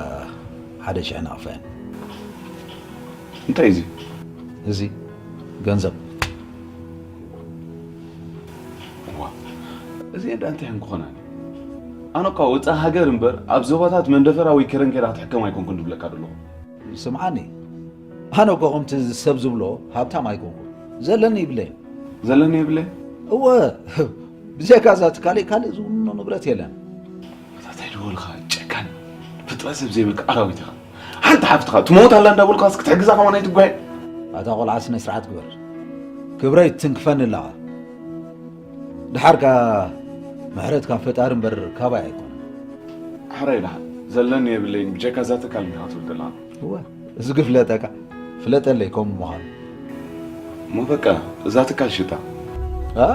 ሓደ ሽሕ ናቕፋ እየን። እንታይ እዚ? እዚ ገንዘብ። እዋ፣ እዚ እንዳ እንታይ ክኾናኒ? ኣነ እኳ ወፃኢ ሃገር እምበር፣ ኣብ ዞባታት መንደፈራ ወይ ከረን ከይዳ ክትሕከም ኣይኮንኩን ዝብለካ ዘለኹ። ስምዓኒ፣ ኣነ እኮ ከምቲ ሰብ ዝብሎ ሃብታም ኣይኮንኩን። ዘለኒ ይብለይን። ዘለኒ ይብለይን? እወ፣ ብዘይካ እዛ ትካለይ ካልእ ዝውንኖ ንብረት የለን። እታ እንታይ ዝበልካ ጨካን ፍጥረት ሰብ ዘይብልካ ኣራዊት ኢኻ። ሓንቲ ሓፍትኻ ትመውት ኣላ እንዳበልካስ ክትሕግዛ ከማን ኣይትጓየን። ኣታ ቆልዓ ስነ ስርዓት ግበር። ክብረይ ትንክፈኒ ኣለኻ። ደሓር ከኣ ምሕረት ካብ ፈጣሪ እምበር ካባይ ኣይኮነን። ሕራይ ደሓን ዘለኒ የብለይን ብጀካ እዛ ትካል እንዲኻ ትብል ዘለኻ። እወ፣ እዚ ግፍለጠካ ፍለጠለይ ከምኡ ምዃኑ። እሞ በቃ እዛ ትካል ሽጣ። ኣ?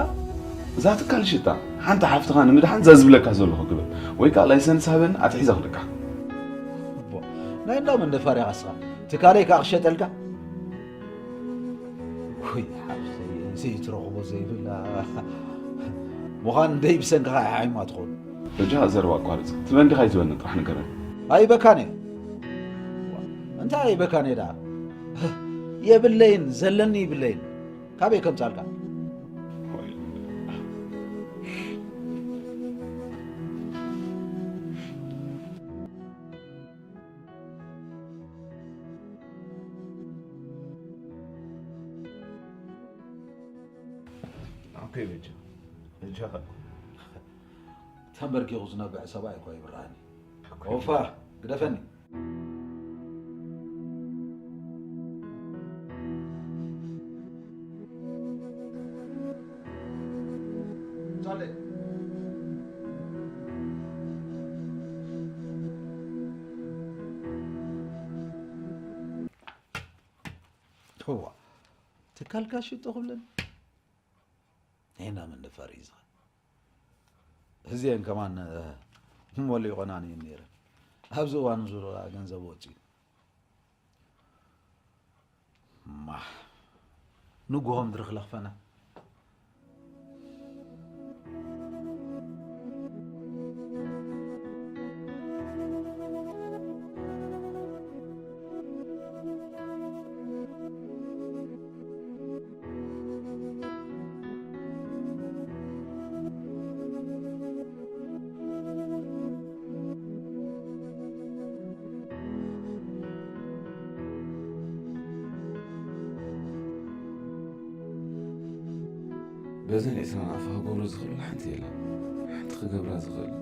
እዛ ትካል ሽጣ። ሓንቲ ሓፍትኻ ንምድሓን እዛ ዝብለካ ዘለኹ ግበር። ወይ ከኣ ላይሰንስ ሃበኒ ኣትሒዘ ክልካ። እቦ፣ ናይ እንዳ መንደፋር ኢኻ እስኻ። ትካለይ ከኣ ክሸጠልካ? ውይ ሓፍተይ፣ እዚ ትረኽቦ ዘይብላ ምዃን ደይ ብሰንክኻ ይሓይማ ትኾኑ። በጃ ዘረባ ኣቋርጽ። ትበን ዲኻ ኣይትበንን ጥራሕ ንገረኒ። ኣይበካን እየ። እንታይ ኣይበካን እየ ደኣ? የብለይን፣ ዘለኒ ይብለይን። ካበይ ከምጻልካ? ኦኬ፣ በጃ። በጃ። ተንበርኪኹ ዝነብዕ ሰብኣይ እኮ ይብርሃኒ። ኦፋ፣ ግደፈኒ። እዋ፣ ትካልካ ሽጦ ክብለኒ? ሄና ምን ንፈር እዩ ዝኸ-? እዚአን ከማን፣ እ፣ ሞሊቆናን እየን ነይረን። ኣብዚ እዋን ዙሩራ ገንዘብ ወፂኡ። ማ፣ ንጉሆ ምድሪ ክለኽፈና። በዘን ዒስራን ኣፋ ክገብሮ ዝኽእል ሓንቲ የለን። ሓንቲ ክገብራ ዝኽእል።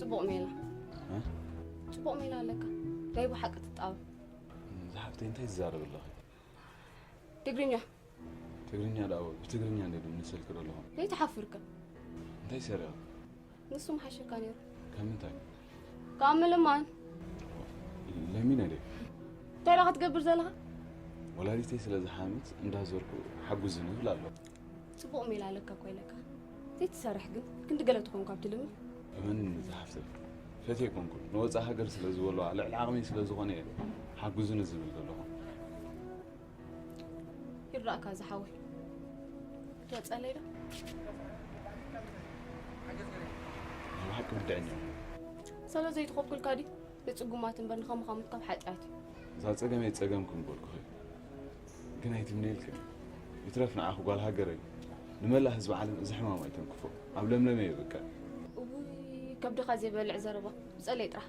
ጽቡቕ ሜላ። እ? ጽቡቕ ሜላ ኣለካ። ናይ ብሓቂ ትጣበ። ዝሓፍተይ እንታይ ትዛረብ ኣለኺ? ትግርኛ። ትግርኛ ደኣ ብትግርኛ እንደ ድምስልክ ዘለኹ። ዘይትሓፍርከ። እንታይ ሰሪቐ? ንሱ ምሓሸካ ነይሩ። ካብ ምንታይ? ካብ ምልማን። ለሚነ ድየ? እንታይ ደኣ ክትገብር ዘለኻ? ወላዲተይ ስለ ዝሓመት እንዳዞርኩ ሓጉዝኒ ይብል ኣሎ። ጽቡቕ ሜላ ኣለካ እኮ ኢለካ። ዘይትሰርሕ ግን ክንዲ ገለ ትኾን ካብ ትልምን። እመን ዝሓፍተይ። ፈትየ ኣይኮንኩን። ንወጻኢ ሃገር ስለ ዝበልዋ ልዕሊ ዓቕመይ ስለ ዝኾነ እየ ሓጉዝኒ ዝብል ዘለኹ። ይረኣካ ዝሓወይ። ትወጸለይ ዶ? ናይ ብሓቂ ብድዐኛ። ሰለ ዘይትኸኩልካ ድዩ? ንጽጉማት እምበር ንኸምኻሙት ካብ ሓጢኣት እዩ። እዛ ጸገመይ ጸገምኩም በልኩኺ። ግን ኣይትምነይልክን። ይትረፍ ንዓኹ ጓል ሃገረይ። ንመላእ ህዝቢ ዓለም እዚ ሕማም ኣይተንክፎ። ኣብ ለምለመ የብቅዕ። እውይ፣ ከብድኻ ዘይበልዕ ዘረባ። ብጸለይ ጥራሕ።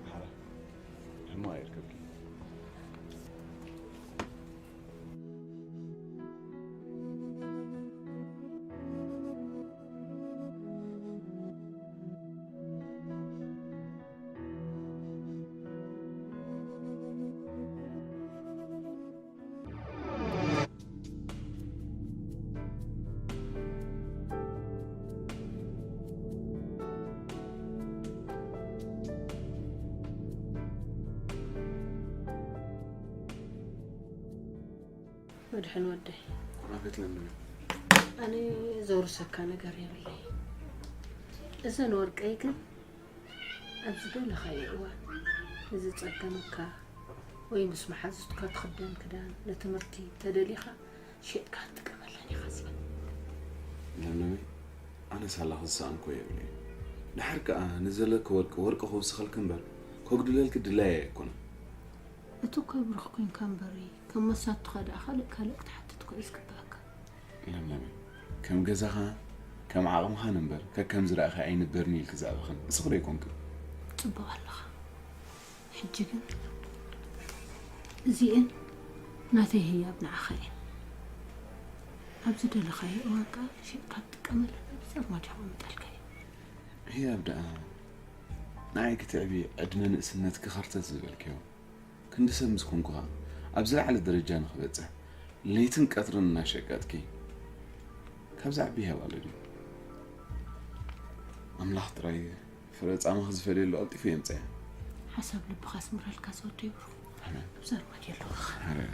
ሓራ። ሕማቕ ኣይርከብኪ። መድሕን ወደይ። ኩራፌት ለምለም። ኣነ ዘውርሰካ ነገር የብለይ። እዘን ወርቀይ ግን ኣብ ዝደለኻዮ እዋን ንዝጸገመካ ወይ ምስ መሓዙትካ ትኽደን ክዳን፣ ንትምህርቲ ተደሊኻ ሸጥካ ትጥቀመለን ኢኻ ዝብል። ለምለመይ፣ ኣነ ሳላ ክዝሰኣን እኮ የብለይ። ድሓር ከኣ ንዘለኪ ወርቂ፣ ወርቂ ክውስኸልኪ እምበር ከጉድለልኪ ድላየ ኣይኮነን። እቲ እኮ ብሩኽ ኮንካ እምበሪ፣ ከም መሳቱኻ ደኣ ካልእ ካልእ ክትሓትት እኮ እዩ ዝግብኣካ። ለምለመይ፣ ከም ገዛኻ ከም ዓቕምኻን እምበር ከከም ዝረኣኻ ኣይንበርን ኢልኪ ዘዕበኽን እስኺ ዶ ኣይኮንክን? ጽቡቕ ኣለኻ። ሕጂ ግን እዚኤን ናተይ ህያብ ንዓኻ እየን። ኣብ ዝደለኻዮ እዋን ከኣ ሸጥካ ትጥቀመለን ኣብዚ ኣርማድዮ ከቐምጠልካ እየ። ህያብ ደኣ ንዓይ ክትዕቢ ዕድመ ንእስነትኪ ከርተት ዝበልክዮ። ክንዲ ሰብ ምስ ኮንኩ ኸኣ ኣብ ዝለዓለ ደረጃ ንኽበጽሕ ለይትን ቀትርን እናሸቀጥኪ ካብ ዝዓቢ ይሃብ ኣሎ ድዩ? ኣምላኽ ጥራይ ፍረ ጻማኺ ዝፈልየሉ ቀልጢፉ የምጽኣ። ሓሳብ ልብኻ ኣስምረልካ ዝወደይ ብሩኽ። ኣሜን። ኣብዚ ኣርማድዮ ኣለዋ። ኣሜን።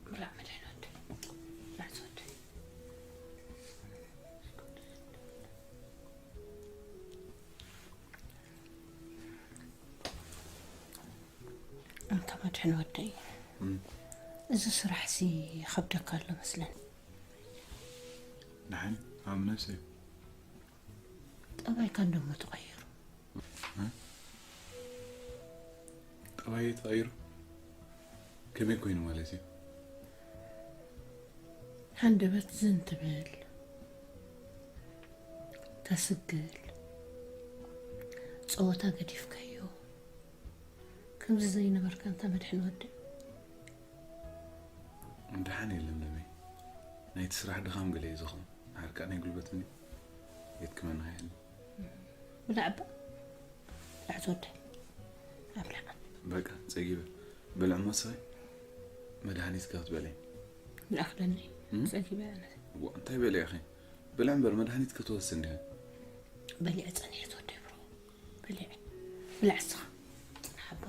ብላዕ መድሕን ወደይ። ብላዕ ዝወደይ። ኣንታ መድሕን ወደይ፣ እም። እዚ ስራሕሲ ይኸብደካ ኣሎ መስለኒ። ደሓን፣ ኣብ ነብሰይ። ጠባይካ እንደሞ ተቐይሩ። እ? ጠባየይ ተቐይሩ? ከመይ ኮይኑ ማለት እዩ? ሃንደበት ዝን ትብል፣ ተስግል፣ ጸወታ ገዲፍካዮ፣ ከምዚ ዘይነበርካ እንተ መድሕን ወደይ። ደሓን የለን ለመይ። ናይቲ ስራሕ ድኻም ገለ እዩ ዝኸውን። ድሓር ከኣ ናይ ጉልበት እንድዩ። የድክመና ኣይህልን። ብላዕ እባ። ብላዕ ዝወደይ። ኣብላዕ። በቃ፣ ጸጊበ። ብልዕ እሞ ሰይ። መድሃኒት ከ ክትበልዒ? ይኣኽለኒ። እም? ጸጊበ ኣነ። ዋ፣ እንታይ በልዒ ኢኺ? ብልዒ እምበር መድሃኒት ክትወስድ እንዲኺ። በሊዐ ጸኒሐ ዝወደይ ብሮ። በሊዐ። ብላዕ እስኻ። ሓባ?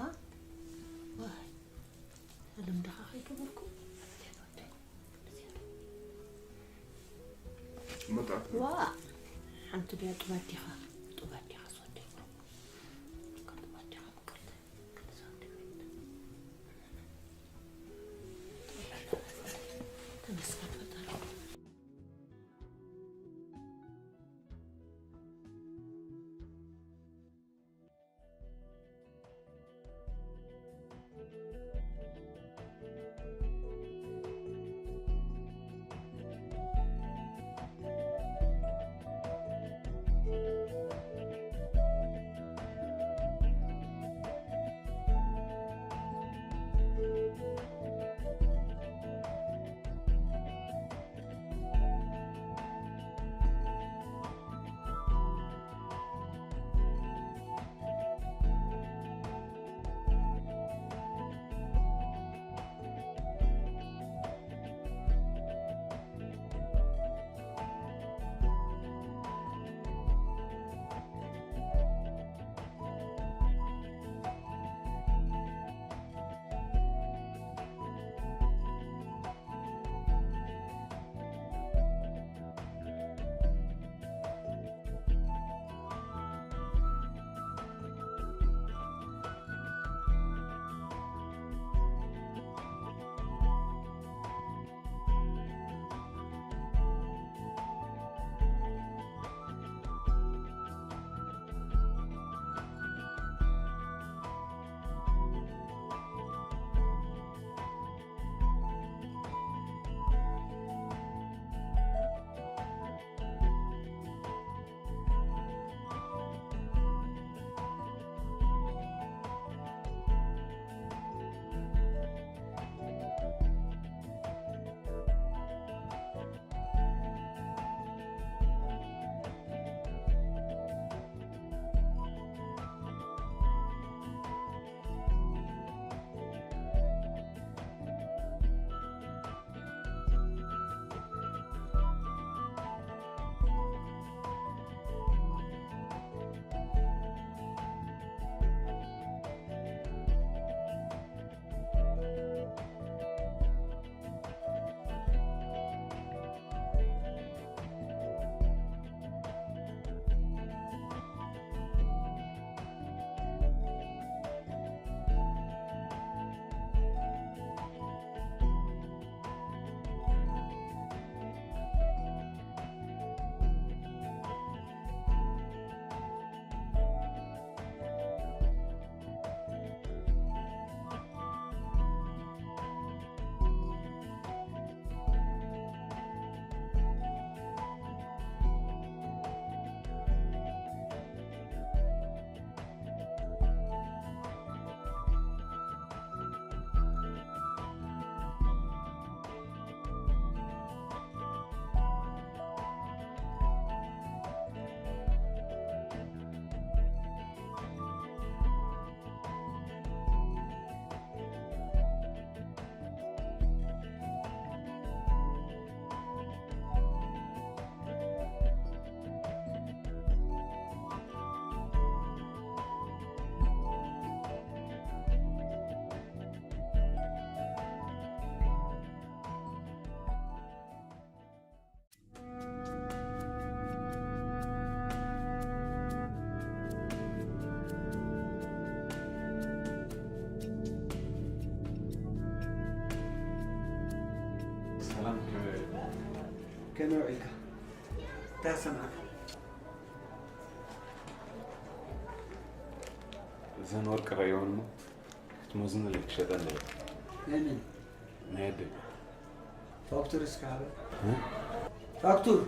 ዋይ። ኣለም ደኻ ከይገበርኩ? መጣት። ዋ። ሓንቲ ድያ ጡባት ዲኻ? ጡባት ዲኻ ዝወደይ ብሮ? ጡባት ዲኻ ምቅርቲ? ተመስገን ፈጣሪ። ሰላም፣ ከመይ ውዒልካ? ከመይ ውዒልካ? እንታይ ኣሰማዕካ? እዘን ወርቂ ረእዮን እሞ ክትመዝነለይ ክሸጠለይ። ናይ መን? ናይ ኣደይ። ፋክቱር እስከ ሃበ። እ? ፋክቱር።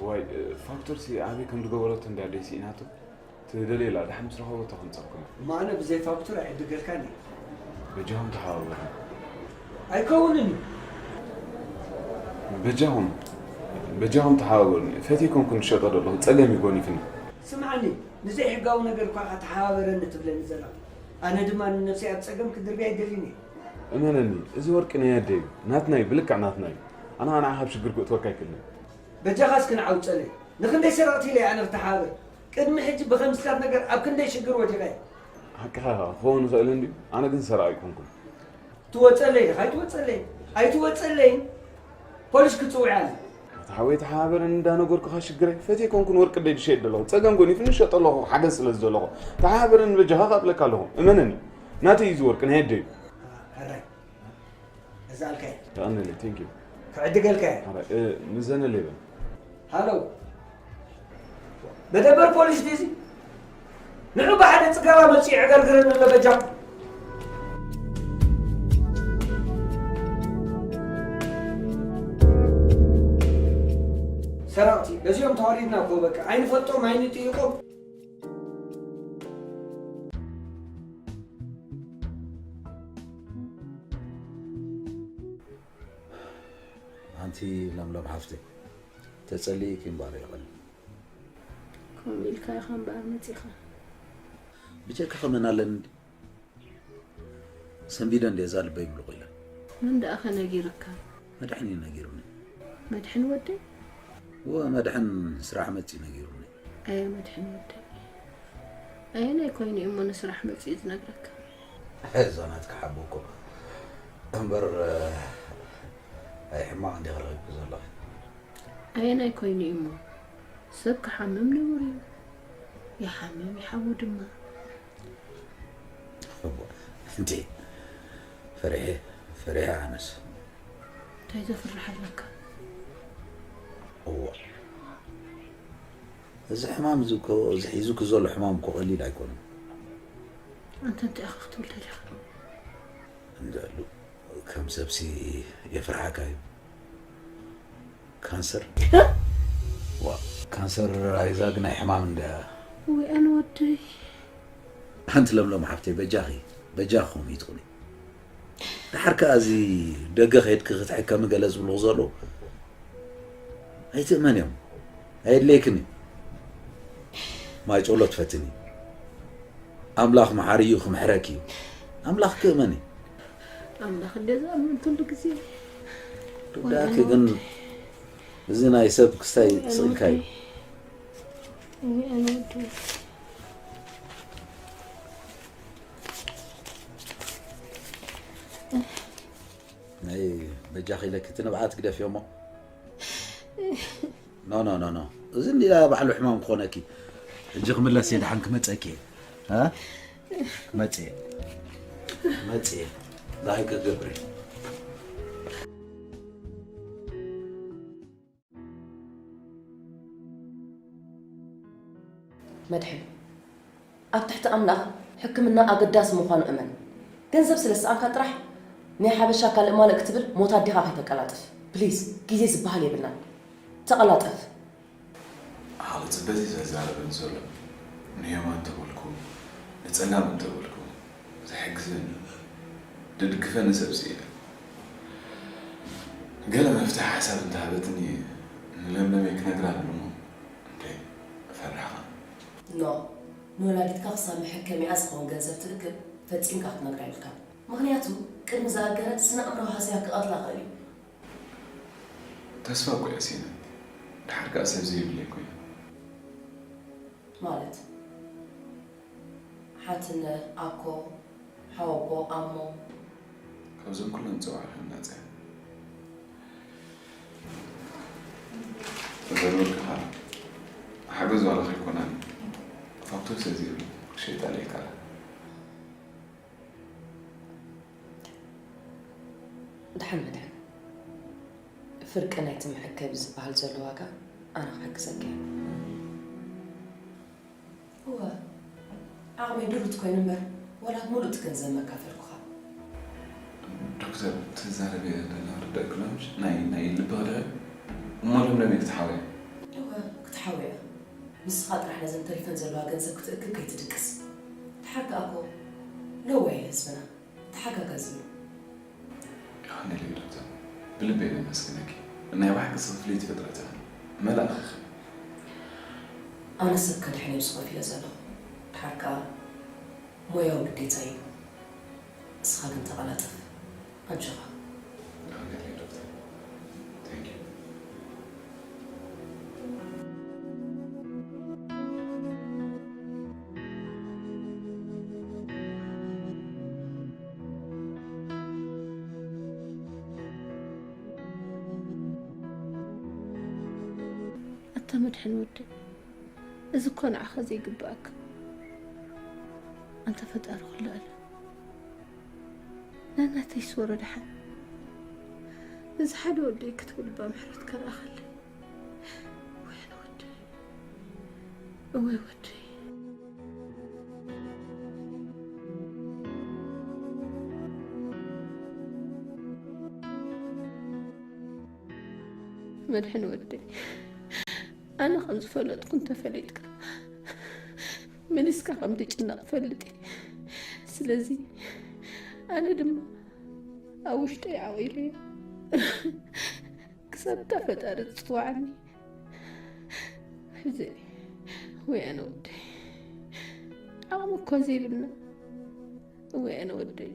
ዋይ፣ ፋክቱር ሲ ኣበይ ከም ዝገበረቶ እንዳ ኣደይ ስኢናቶ። ትደልየላ፣ ደሓን ምስ ረኸበቶ ከምጸልኩም። እሞ ኣነ ብዘይ ፋክቱር ኣይዕድገልካን እየ። በጃኹም ተሓባበሩ። ኣይከውንን እዩ። በጃኹም፣ በጃኹም ተሓባበሩኒ። ፈትየ ኮንኩ ንሸጦ ዘለኹ፣ ጸገም እዩ ጎኒፍኒ። ስምዓኒ፣ ንዘይሕጋዊ ነገር እኳ ኢኻ ተሓባበረኒ ትብለኒ ዘለኻ። ኣነ ድማ ንነብሰይ ኣብ ጸገም ክድርብያ ኣይደልን እየ። እመነኒ፣ እዚ ወርቂ ናይ ኣደይ እዩ። ናትና እዩ፣ ብልክዕ ናትና እዩ። ኣነ ንዓኻ ኣብ ሽግር ክእትወካ ኣይክእልን። በጃኻ እስኪ ንዓ ውፀለይ። ንኽንደይ ሰረቕቲ ኢለ ኣነ ክተሓባበር? ቅድሚ ሕጂ ብኸምስታት ነገር ኣብ ክንደይ ሽግር ወዲቐ። ሓቅኻ ኢኻ፣ ክኸውን ይኽእል እንድዩ። ኣነ ግን ሰራቒ ኣይኮንኩን። ትወፀለይ ዲኻ? ኣይትወፀለይን። ኣይትወፀለይን። ፖሊስ ክፅውዕ ኣለ። ኣታ ሓወይ ተሓባበረኒ እንዳነገርኩኻ ሽግረይ። ፈትየ ኮንኩን ወርቂ ኣደይ ዝሸይጥ ዘለኹ። ጸገም ጎኒፉኒ ዝሸጦ ኣለኹ፣ ሓገዝ ስለ ዝደለኹ። ተሓባበረኒ በጃኻ ከቕብለካ ኣለኹ። እመነኒ። ናተይ እዩ እዚ ወርቂ፣ ናይ ኣደይ እዩ። ሕራይ። እዛ ኣልካይ። የቐንየለይ፣ thank you። ክዕድገልካ እየ። ሓራይ፣ እ፣ ምዘነለይ በል። ሃሎ። መደበር ፖሊስ ድዩ እዚ? ንዑ ብሓደ ጽጋባ መጺኡ ዕገርግረኒ ኣሎ በጃኹም። ሰረቕቲ፣ በዚኦም ተዋሪድና እኮ በቃ። ኣይንፈልጦም፣ ኣይንጥይቖም። ኣንቲ ለምለም ሓፍተይ፣ ተጸሊእኪ እምበኣር የቐንየለይ። ከምኡ ኢልካ ኢኻ እምበኣር መጺኻ። ብጀካኺ መን ኣለኒ እንዲ? ሰንቢደ እንድየ እዛ ልበይ ምሉቕ ኢለ። መን ደኣ ከ ነጊሩካ? መድሕን እዩ ነጊሩኒ። መድሕን ወደይ? እወ፣ መድሕን ስራሕ መጺኡ ነጊሩኒ። ኣየ መድሕን ወደይ፣ ኣየናይ ኮይኑ እዩ እሞ ንስራሕ መጺኡ ዝነግረካ? እዛ ናትካ ሓቦ እኮ እምበር፣ ኣይ ሕማቕ እንዲኺ ረኺብኪ ዘለኺ። ኣየናይ ኮይኑ እዩ እሞ? ሰብ ክሓምም ንቡር እዩ። ይሓምም ይሓዊ ድማ። እወ፣ እንዴ፣ ፈሪሐ፣ ፈሪሐ ኣነስ። እንታይ ዘፍርሕ ኣለካ? እወ። እዚ ሕማም እዚ እኮ፣ እዚ ሒዙኪ ዘሎ ሕማም እኮ ቀሊል ኣይኮነን። ኣንተ እንታይ ኢኻ ክትብል ደሊኻ? እንድዕሉ ከም ሰብሲ የፍርሓካ እዩ። ካንሰር። ዋ፣ ካንሰር ኣይዛ ግናይ ሕማም እንድያ። ወይ ኣነ ወደይ። ሓንቲ ለምለም ሓፍተይ፣ በጃኺ፣ በጃኺ ከምኡ ይትኹኒ። ደሓር ከኣ እዚ ደገ ከይድኪ ክትሕከሚ ገለ ዝብልኹ ዘለዉ፣ ኣይትእመንዮም። ኣየድለየክን እዩ። ማይ ጸሎት ፈትኒ። ኣምላኽ መሓሪ እዩ፣ ክምሕረኪ እዩ። ኣምላኽ ክእመኒ። ኣምላኽ እንደ ዝኣምን ኩሉ ግዜ። ርዳእኪ ግን እዚ ናይ ሰብ ክስታይ ስቕ ኢልካ እዩ። ወይ ኣነ ወደይ። ናይ በጃኺ ኢለኪ እቲ ንብዓት ግደፍዮ እሞ። ኖ፣ ኖ፣ ኖ፣ ኖ። እዚ እንዲላ ባዕሉ ሕማም ክኾነኪ። ሕጂ ክምለስ እየ፣ ደሓን ክመጸኪ እየ። እ? ክመጽእ እየ። ክመጽእ እየ። ዳይ ክገብር እየ። መድሕን፣ ኣብ ትሕቲ ኣምላኽ ሕክምና ኣገዳሲ ምዃኑ እመን። ገንዘብ ስለ ዝሰኣንካ ጥራሕ ናይ ሓበሻ ካልእ ማልእ ክትብል ሞት ኣዴኻ ከይተቀላጥፍ። ፕሊዝ፣ ግዜ ዝበሃል የብልናን። ተቐላጠፍ። ሓቂ ጽበ እዩ ዘዛረበኒ ዘሎ። ንየማን እንተበልኩ፣ ንጸጋም እንተበልኩ፣ ዝሕግዘኒ፣ ዝድግፈኒ ሰብ ስኢነ። ገለ መፍትሒ ሓሳብ እንተሃበትኒ ንለምለመይ ክነግራ ኣለዎ። እንዴ፣ ፈራሕኻ? ኖ፣ ንወላዲትካ ክሳብ መሐከሚኣ ዝኸውን ገንዘብ ትእክብ ፈጺምካ ክትነግራ የብልካን። ምኽንያቱ ቅድሚ ዝኣገረ ስነ ኣእምሮዊ ሃስያ ክቐትላ ይኽእል እዩ። ተስፋ እኮ እየ ስኢነ። ድሓር ከኣ ሰብ ዘይብለይ ኮይነ። ማለት? ሓትነ፣ ኣኮ፣ ሓወቦ፣ ኣሞ። ካብዞም ኩሎም ዝጸዋዕካኒ ናጻ እየ። እዛ ዝብልካ ሓገዝ ዋላ ከይኮነኒ፣ ፋክቶ ሰብ ዘይብሉ ክሸይጣለይ ይከኣል። ድሓን መድሕን፣ ፍርቂ ናይቲ መሐከቢ ዝበሃል ዘሎ ዋጋ ኣነ ክሕግዘካ እየ። እወ፣ ዓቕመይ ድሩት ኮይኑ እምበር፣ ዋላ ምሉእ እቲ ገንዘብ መካፈልኩኻ። ዶክተር፣ ትዛረብዮ ደላ ርዳእ ክሎ ምሽ? ናይ፣ ናይ ልቢ ክድኸ? እሞ ለምለመይ ክትሓውያ? እወ፣ ክትሓውያ። ንስኻ ጥራሕ ነዘን ተሪፈን ዘለዋ ገንዘብ ክትእክብ ከይትድቅስ። ድሓር ከኣ እኮ ለዋይ ህዝብና፣ ተሓጋጋዚ እዩ። የቐንየለይ ዶክተር፣ ብልቢ እየ ዘመስግነኪ። ናይ ብሓቂ ፍልይቲ ፍጥረት ኢኺ። መልኣኽ ኢኺ። ኣነ ሰብ ከድሕን እየ ኣብዚ ኮፍ ኢለ ዘለኹ። ድሓር ከኣ ሞያዊ ግዴታ እዩ። ንስኻ ግን ተቐላጠፍ። ኣጆኻ። ኣታ መድሕን ወደይ፣ እዚ እኮ ንዓኻ ዘይግብኣካ። ኣንታ ፈጣሪ ኩሉ ኣለ። ናናተይ ስወረ ደሓን። እዚ ሓደ ወደይ ክትብል እባ ምሕረት ከልኣኸለይ። ወይ ኣነ ወደይ። እወይ ወደይ። መድሕን ወደይ፣ ኣነ ከም ዝፈለጥኩ እንተፈሊጥካ፣ መሊስካ ከም ትጭነቕ እፈልጥ እየ። ስለዚ ኣነ ድማ ኣብ ውሽጠይ ዓቒለዮ ክሳብ እታ ፈጣሪ ትጽውዓኒ። ሕዚ፣ ወይ ኣነ ወደይ፣ ዓቕሚ እኳ ዘይብልና፣ ወይ ኣነ ወደይ።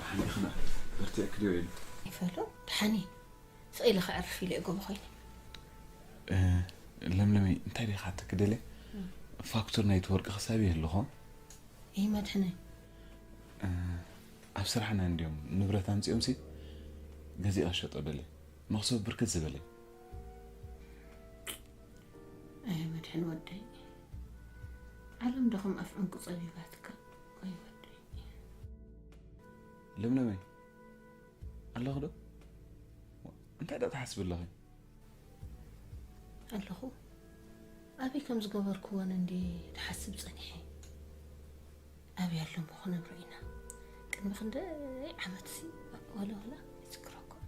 ሓሚኽና፣ በርቲዕኪ ድዮ ኢሉ? ይፈሎ፣ ደሓን እየ። ስቕ ኢለ ከዕርፍ ኢለ እየ ጎቦ ኮይነ። እ፣ ለምለመይ፣ እንታይ ዲኻ ትክደለ? ፋክቱር ናይቲ ወርቂ ክሳብ ይህልኾ? እይ መድሕነይ። እ፣ ኣብ ስራሕና እንድዮም ንብረት ኣምጺኦምሲ ገዚኣ ሸጦ ደለ። መኽሰብ ብርክት ዝበለ። ኣይ መድሕን ወደይ፣ ዓለም ዶ ከም ኣፍ ዕንቁ ጸቢባትካ? ወይ ወደይ። ለምለመይ፣ ኣለኹ ዶ? እንታይ ዶ ትሓስቢ ኣለኺ? ኣለኹ። ኣበይ ከም ዝገበርክወን እንዲ ድሓስብ ጸኒሐ። ኣበይ ኣሎ እሞ ክነብሮ ኢና። ቅድሚ ክንደይ ዓመትሲ ዋላ ዋላ ይዝክረኩም።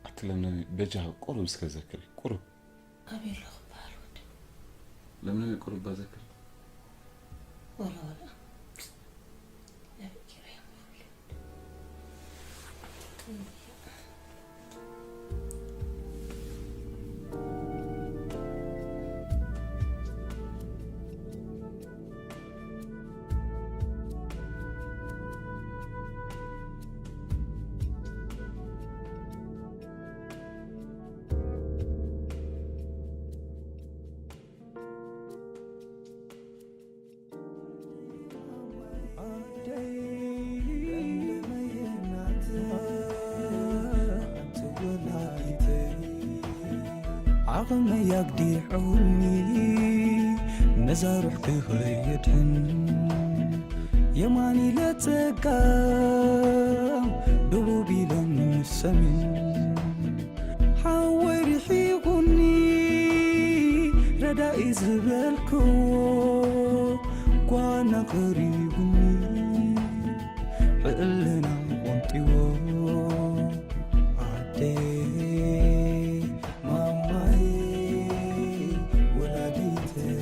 ኣቲ ለምለመይ፣ በጃኺ ቁሩብ እስከ ዘክሪ፣ ቁሩብ። ኣበይ ኣለኹ በሃል ወዲ? ለምለመይ፣ ቁሩብ እባ ዘክሪ። ዋላ ዋላ። ኣበይ ገይረዮም ይኽእል? ዓቕመይ ኣግዲዑኒ ነዛ ሩሕ ክኸየድሕን የማን ኢለ ጸጋም ደቡብ ኢለ ንሰሜን ሓወይ ርሒቑኒ ረዳኢ ዝበልክዎ ጓና ቀሪቡኒ ሕልና ቆንጢዎ ዓደይ ማማይ ወላዲተይ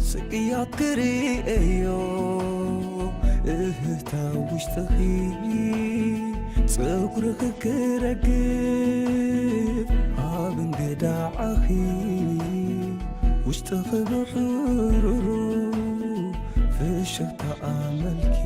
ስቅያት ክርእዮ እህታ ውሽጥኺ ጸጉርኺ ክረግፍ ኣብ እንገዳዕኺ ውሽጥኺ ብሕሩሩ ፍሽኽታ ኣመልኪ።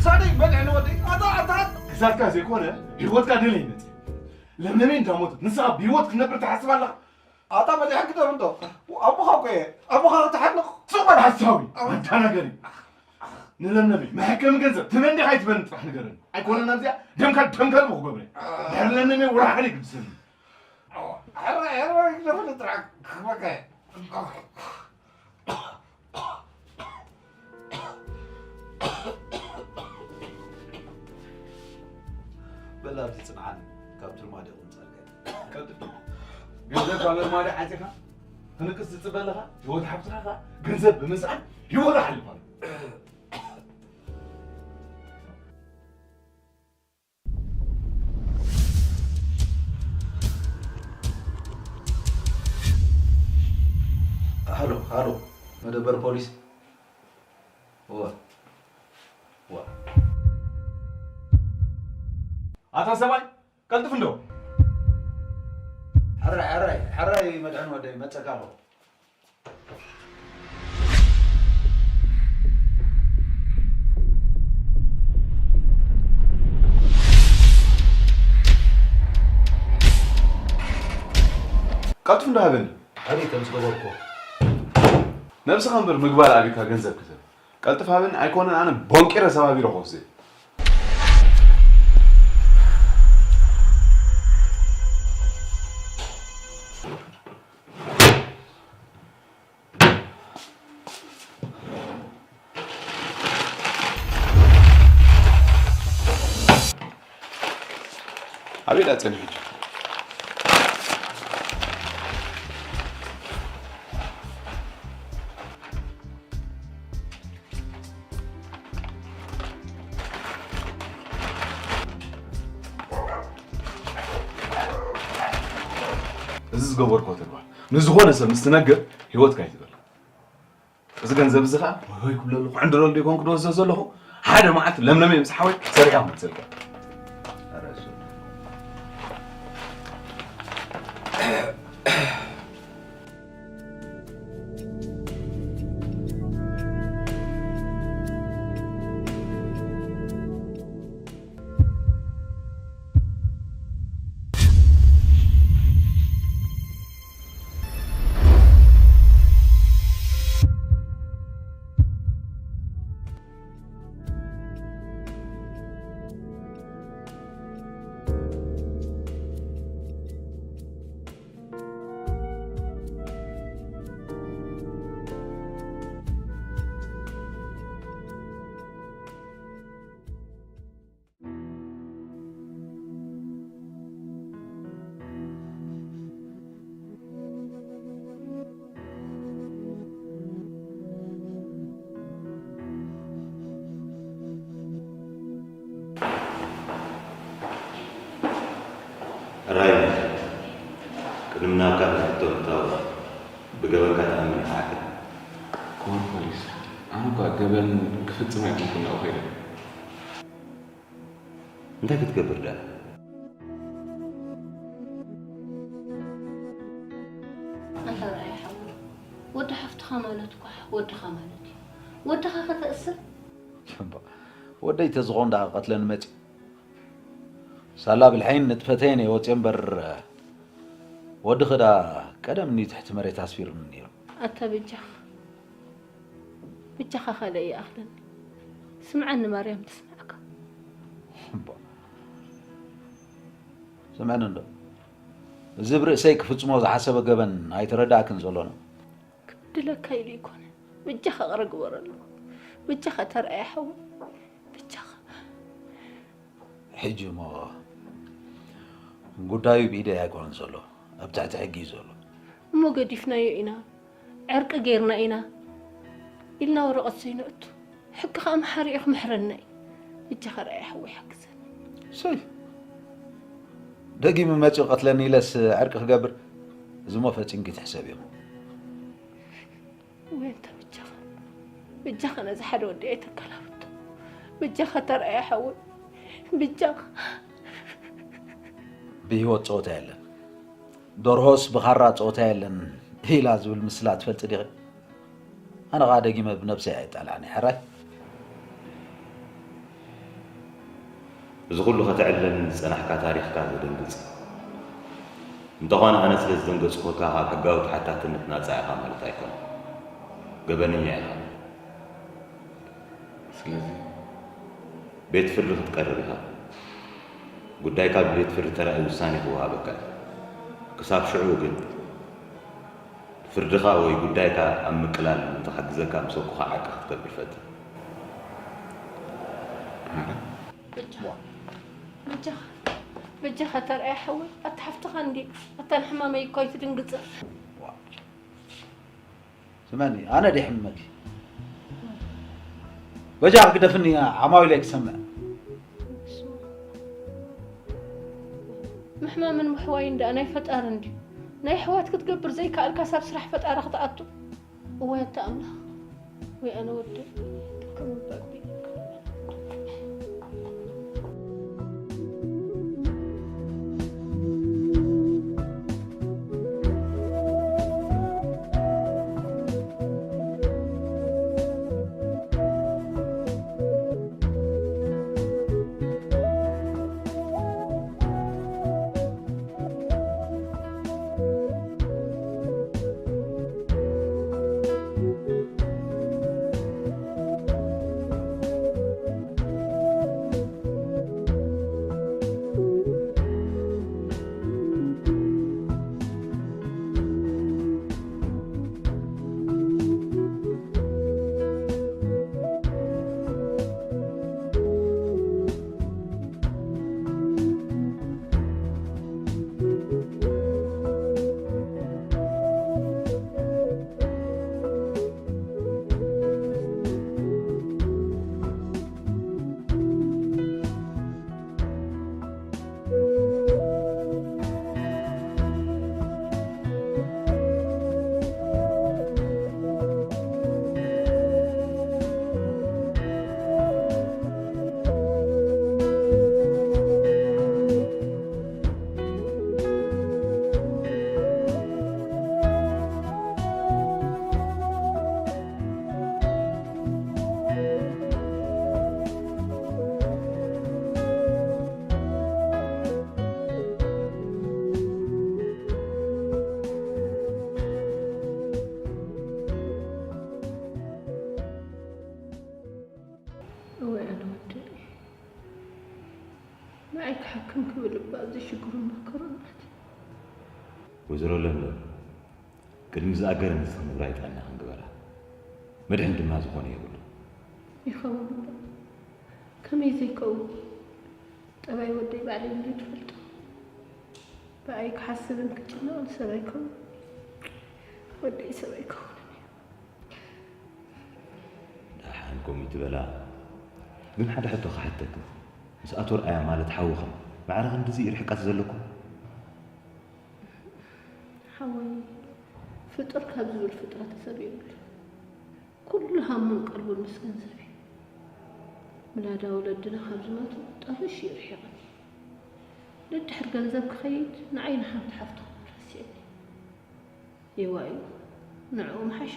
ሳደይ በልዕ ንወደይ ኣታ ኣታ ክሳድካ ዘይኮነ ህይወትካ ደለ ይመጽእ። ለምለመይ እንዳሞተት ንስኻ ብህይወት ክትነብር ትሓስብ ኣለኻ? ኣታ መድሕን ግደፍ እንዶ። ኣቦኻ እኮ እየ። ኣቦኻ ክትሓንቕ። ስቕ በል ሓሳዊ። ኣታ ነገር እዩ። ንለምለመይ መሐከሚ ገንዘብ ትበን ዲኻ ኣይትበን ጥራሕ ንገረኒ። ኣይኮነን ኣብዚኣ ደምካ ደም ከልቢ ክገብረ። ድሕሪ ለምለመይ ወራሕን ይግድሰኒ። ሕራይ፣ ሕራይ፣ ግደፈኒ ጥራሕ ክበካ። በል ኣብዚ ጽንዓኒ፣ ካብ ትርማዲ ቁምጻልካ። ቀልጥፍ። ገንዘብ ካብ ኣርማዲ ሓጺኻ፣ ክንቅስ ትጽበ ኣለኻ፣ ህይወት ሓፍትኻ ኸኣ ገንዘብ ብምስኣን ህይወቱ ሓሊፋ። ሃሎ፣ ሃሎ፣ መደበር ፖሊስ። እወ፣ እወ። ኣታ ሰብኣይ፣ ቀልጥፍ እንዶ። ሕራይ፣ ሕራይ፣ ሕራይ መድሕን ወደይ፣ መጸካ ኣለኹ። ቀልጥፍ እንዶ ሃበኒ። ኣበይ ከም ዝገበርኩ። ነብስኻ እምበር ምግባር ኣቢካ ገንዘብ ክሰብ። ቀልጥፍ ሃበኒ ኣይኮነን ኣነ ቦንቂረ ሰባቢረ ክወስድ። ኣበይ ደኣ ጸኒሑ? እዚ ዝገበርኮ ተግባር ንዝኾነ ሰብ ምስ ትነግር ህይወትካ ኣይትበል። እዚ ገንዘብ እዚ ኸኣ ሆይ ሆይ ክብለሉ ክዕንድረሉ ዶ ይኮን ክድወስዶ ዘለኹ? ሓደ መዓልቲ ለምለመይ ምስ ሓወይ ሰሪሐ ክመልሰልካ። ኧረ እሱ ራይነ፣ ቅድሚ ናብ ካልእ ሕቶ ምእታው፣ ብገበንካ ተኣምን ኢኻ ዓርኪ? ክቡር ፖሊስ፣ ኣነ እኳ ገበን ክፍጽም ኣይኮንኩን ናብኡ ከይደ። እንታይ ክትገብር ደኣ? ኣንታ ርኣይ ሓወይ፣ ወዲ ሓፍትኻ ማለት እኳ ወድኻ ማለት እዩ። ወድኻ ከተእስር? እምባ፣ ወደይ ተዝኾን ደኣ ቀትለኒ መጺኡ። ሳላ ብልሐይን ንጥፈተይን እየ ወፅየ እምበር፣ ወድኺ ደኣ ቀደም ንዩ ትሕቲ መሬት ኣስፊሩኒ ነይሩ። ኣታ በጃኻ፣ በጃኻ ካልእ ይኣኽለኒ። ስምዓኒ ማርያም ትስምዓካ። እምባ፣ ስምዕኒ እንዶ፣ እዚ ብርእሰይ ክፍጽሞ ዝሓሰበ ገበን ኣይተረድኣክን ዘሎ ነው። ክብድለካ ኢሉ ኣይኮነን። በጃኻ ቅረ ግበረሉ። በጃኻ ተርኣየ ሓወይ። በጃኻ። ሕጂ እሞ ጉዳዩ ብኢደይ ኣይኮነን ዘሎ፣ ኣብ ትሕቲ ሕጊ እዩ ዘሎ። እሞ ገዲፍናዮ ኢና፣ ዕርቂ ጌርና ኢና ኢልና ወረቐት ዘይነእቱ፣ ሕጊ ኸኣ መሓሪ እዩ ክምሕረና እዩ። በጃኻ ርኣየ ሓወይ ሓግዘኒ። ሰይ፣ ደጊሙ መጺኡ ቀትለኒ ኢለስ ዕርቂ ክገብር? እዚ እሞ ፈጺምኪ ትሕሰብ እሞ። ወይ ኣንታ በጃኻ፣ በጃኻ ነዚ ሓደ ወዲ ኣይተከላብቶ። በጃኻ ተርኣየ ሓወይ፣ በጃኻ። ብህይወት ጸወታ የለን። ደርሆስ ብኻራ ጸወታ የለን ኢላ ዝብል ምስላ ትፈልጢ ዲኺ? ኣነ ኸኣ ደጊመ ብነብሰይ ኣይጣልዓን እየ፣ ሕራይ። እዚ ኩሉ ከተዕልለኒ ዝጸናሕካ ታሪኽካ ዘደንግጽ። እንተኾነ ኣነ ስለ ዝደንገጽኩካ ካብ ሕጋዊ ተሓታትነት ናጻ ኢኻ ማለት ኣይኮነን። ገበነኛ ኢኻ። ስለዚ ቤት ፍርዲ ክትቀርብ ኢኻ። ጉዳይካ ኣብ ቤት ፍርዲ ተራእዩ ውሳኔ ክወሃበካ እዩ። ክሳብ ሽዑ ግን፣ ፍርድኻ ወይ ጉዳይካ ኣብ ምቅላል ንኽሕግዘካ፣ ምስ ኣቦኻ ዓርኪ ክትገብር ፈትን። በጃኻ፣ በጃኻ፣ በጃኻ ተርኣያ ሓወይ፣ ኣታ ሓፍትኻ እንድዩ፣ ኣታ ንሕማመይ እኮ ኣይትድንግጽ። ስመኒ፣ ኣነ ድየ ሕመመኪ? በጃኺ ግደፍኒ፣ ዓማዊለይ ክሰምዕ። ምሕማምን ምሕዋይን ደኣ ናይ ፈጣሪ እንድዩ። ናይ ኣሕዋት ክትገብር ዘይከኣልካስ ኣብ ስራሕ ፈጣሪ ክትኣቱ? እዋይ ኣታ ኣምላኽ፣ ወይ ኣነ ወደይ፣ ከም እባ ኣቢ። እወ ኣነ ወደይ፣ ንዓይ ክሓክም ክብል እባ ኣብዚ ሽግሩን መከሩን ኣትዩ። ወይዘሮ ለምለም፣ ቅድሚ ዝኣገረ ንስኺ ምብራይ ጥዕና ክንግበራ። መድሕን ድማ ዝኾነ የብሉ። ይኸውን እባ። ከመይ ዘይከውን? ጠባይ ወደይ ባዕለይ እንድዩ ትፈልጦ። ብኣይ ክሓስብን ክጭነቕን ሰብ ኣይከውን። ወደይ ሰብ ኣይከውንን እዩ። ደሓን ከምኡ ይትበላ። ግን ሓደ ሕቶ ክሓተኪ። ምስ ኣቶ ርኣያ ማለት ሓውኽን ማዕረ ክንድዚ ርሕቀት ዘለኩም? ሓወይ ፍጡር ካብ ዝብል ፍጥረት ሰብ የብሉ። ኩሉ ሃሙን ቀልቡን ምስ ገንዘብ እዩ። ምናዳ ወለድና ካብ ዝመቱ ጠርሽ እዩ ርሒቕኒ። ደድሕር ገንዘብ ክኸይድ ንዓይ ንሓንቲ ሓፍትኹም ረሲዕኒ። ይዋዩ ንዕኡ ምሓሾ።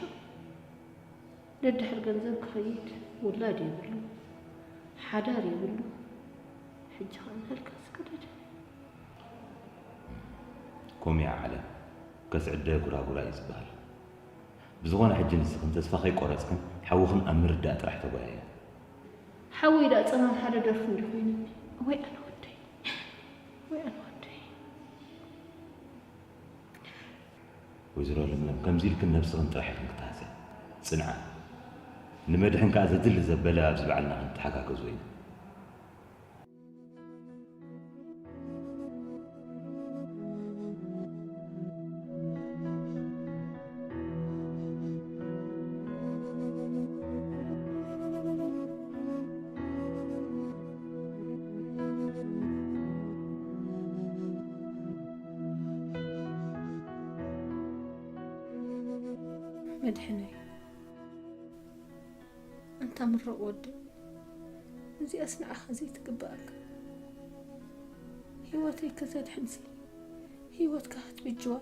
ደድሕር ገንዘብ ክኸይድ ውላድ የብሉ፣ ሓዳር የብሉ። ሕጂ ኸኣ ንህልካ ዝገደደ። ከምኡ እያ ዓለም፣ ከስዕደ ጉራጉራ እዩ ዝበሃል። ብዝኾነ ሕጂ ንስኽን ተስፋ ከይቆረጽክን ሓውኽን ኣብ ምርዳእ ጥራሕ ተጓየያ። ሓወይ ደኣ ጸማም ሓደ ደርፊ እንዲ ኮይኑኒ። ወይ ኣነ ወደይ፣ ወይ ኣነ ወደይ። ወይዘሮ ለምለም፣ ከምዚ ኢልክን ነብስኽን ጥራሕ ኢኽን ክትሃስያ። ጽንዓ። ንመድሕን ከኣ ዘድሊ ዘበለ ኣብዚ ባዕልና ክንተሓጋገዞ ኢና። መድሕነይ፣ ኣንታ ምሩቕ ወደይ፣ እዚኣስ ንዓኻ ዘይትግብኣካ። ህይወተይ ከተድሕንሲ፣ ህይወትካ ክትብጅዋ።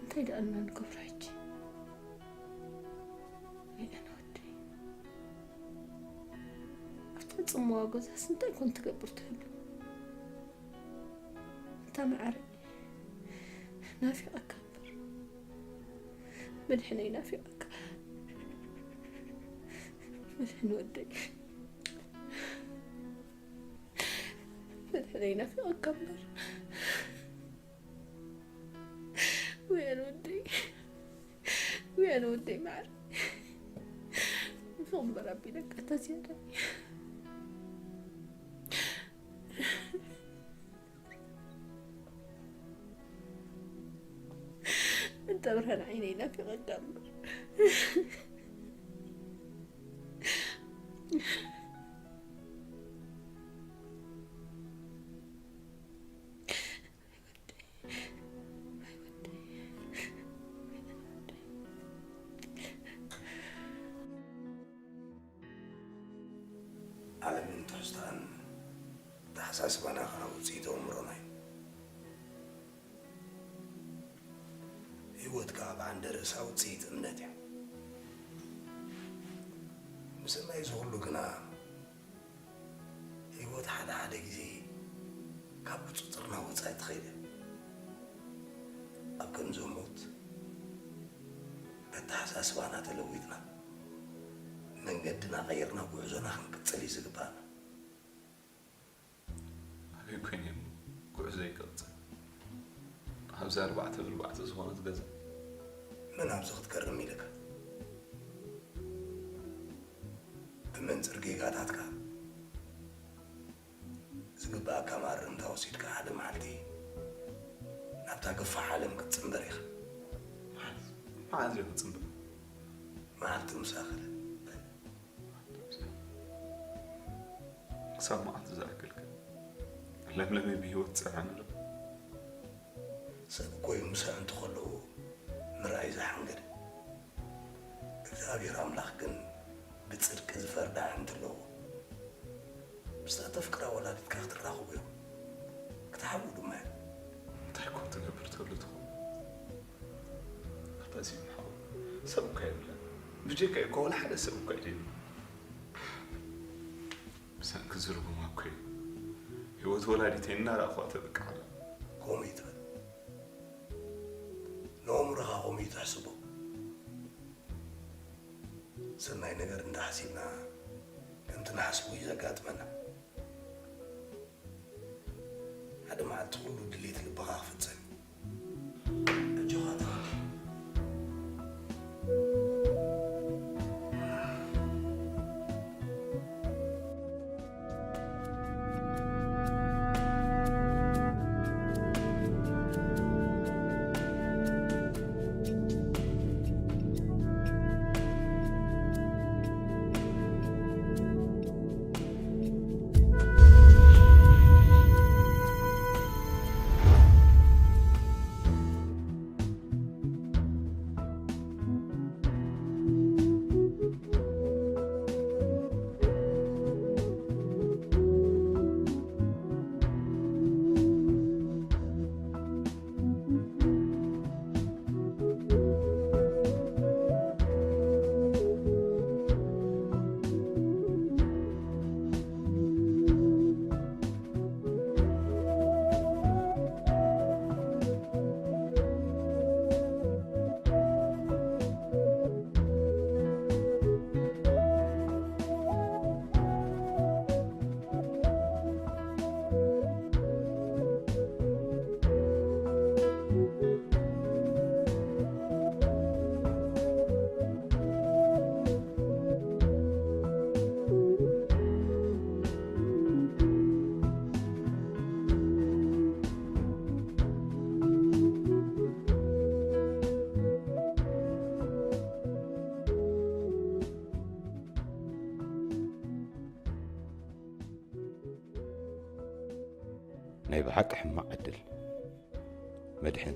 እንታይ ደኣ እና ንገብሮ ሕጂ? ኣይ ኣነ ወደይ፣ ኣብታ ጽምዋ ገዛስ እንታይ ኮን ትገብር ትህሉ? እንታ መዓረይ፣ ናፊቐካ እምበር። መድሕነይ ናፊቐካ። መድሕን ወደይ። ዘይናፍቐካ እምበር። ወያን ወደይ፣ ወያን ወደይ ማዕረ። ንፍቕር እምበር ኣቢለካ እታ ዝያዳ። እንተ ብርሃን ዓይነይ ናፊቐካ እምበር። ዓለምን ትሕዝቶኣን ኣተሓሳስባና ኸኣ ውጽኢት ኣእምሮና እዩ። ህይወት ከኣ ብዓንደ ርእሳ ውጽኢት እምነት እያ። ምስናይ እዚ ኹሉ ግና፣ ህይወት ሓደ ሓደ ግዜ ካብ ቁጽጽርና ወጻኢ ትኸይድ እያ። ኣብ ከምዚ እሞት፣ በተሓሳስባና ተለዊጥና፣ መንገድና ቀይርና ጉዕዞና ክንቅጽል እዩ ዝግባእና። ኣበይ ኮይነ እሞ ጉዕዞ ይቅጽል? ኣብዚ ኣርባዕተ ብኣርባዕተ ዝኾነት ገዛ። መን ኣብዚ ክትከርም ኢልካ? ብመንጽር ጌጋታትካ ዝግብኣካ ማረምታ ወሲድካ ሓደ መዓልቲ ናብታ ገፋሕ ዓለም ክትጽንበር ኢኻ። መዓዝ? መዓዝ እየ ክጽንበር? መዓልቲ ምሳኺ። ክሳብ መዓልቲ ዝኣክል ከ ለምለመይ ብህይወት ትጸንሐኒ ዶ? ሰብ እኮ እዩ ምስ ኣዕንቱ ከለዉ ምርኣይ ዝሓንገደ። እግዚኣብሔር ኣምላኽ ግን ብጽድቂ ዝፈርድ ኣዕንቲ ኣለዎ። ምስታ ተፍቅራ ወላዲትካ ክትራኸቡ ኢኹም። ክትሓብኡ ድማ ኢኹም። እንታይ ኮን ትገብር ተሉ ትኸውን? ኣታ ስዩም ሓወይ፣ ሰብ እኳ የብለን። ብጀካይ እኳ ወላ ሓደ ሰብ እኳ የድልየኒ። ብሰንኪ ዝርጉም ኣኮይ፣ ህይወት ወላዲተይ እናረኣኹዋ ተብቅዕ ኣላ። ከምኡ ይትበል። ንኣእምሮኻ ከምኡ እዩ ትሕስቦ። ሰናይ ነገር እንተሓሲብና፣ ከምቲ ንሓስቦ እዩ ዘጋጥመና። ሓደ መዓልቲ ኩሉ ድሌት ልብኻ ክፍጸም እዩ። ኣጆኻ ተወልደ። ናይ ብሓቂ ሕማቕ ዕድል። መድሕን፣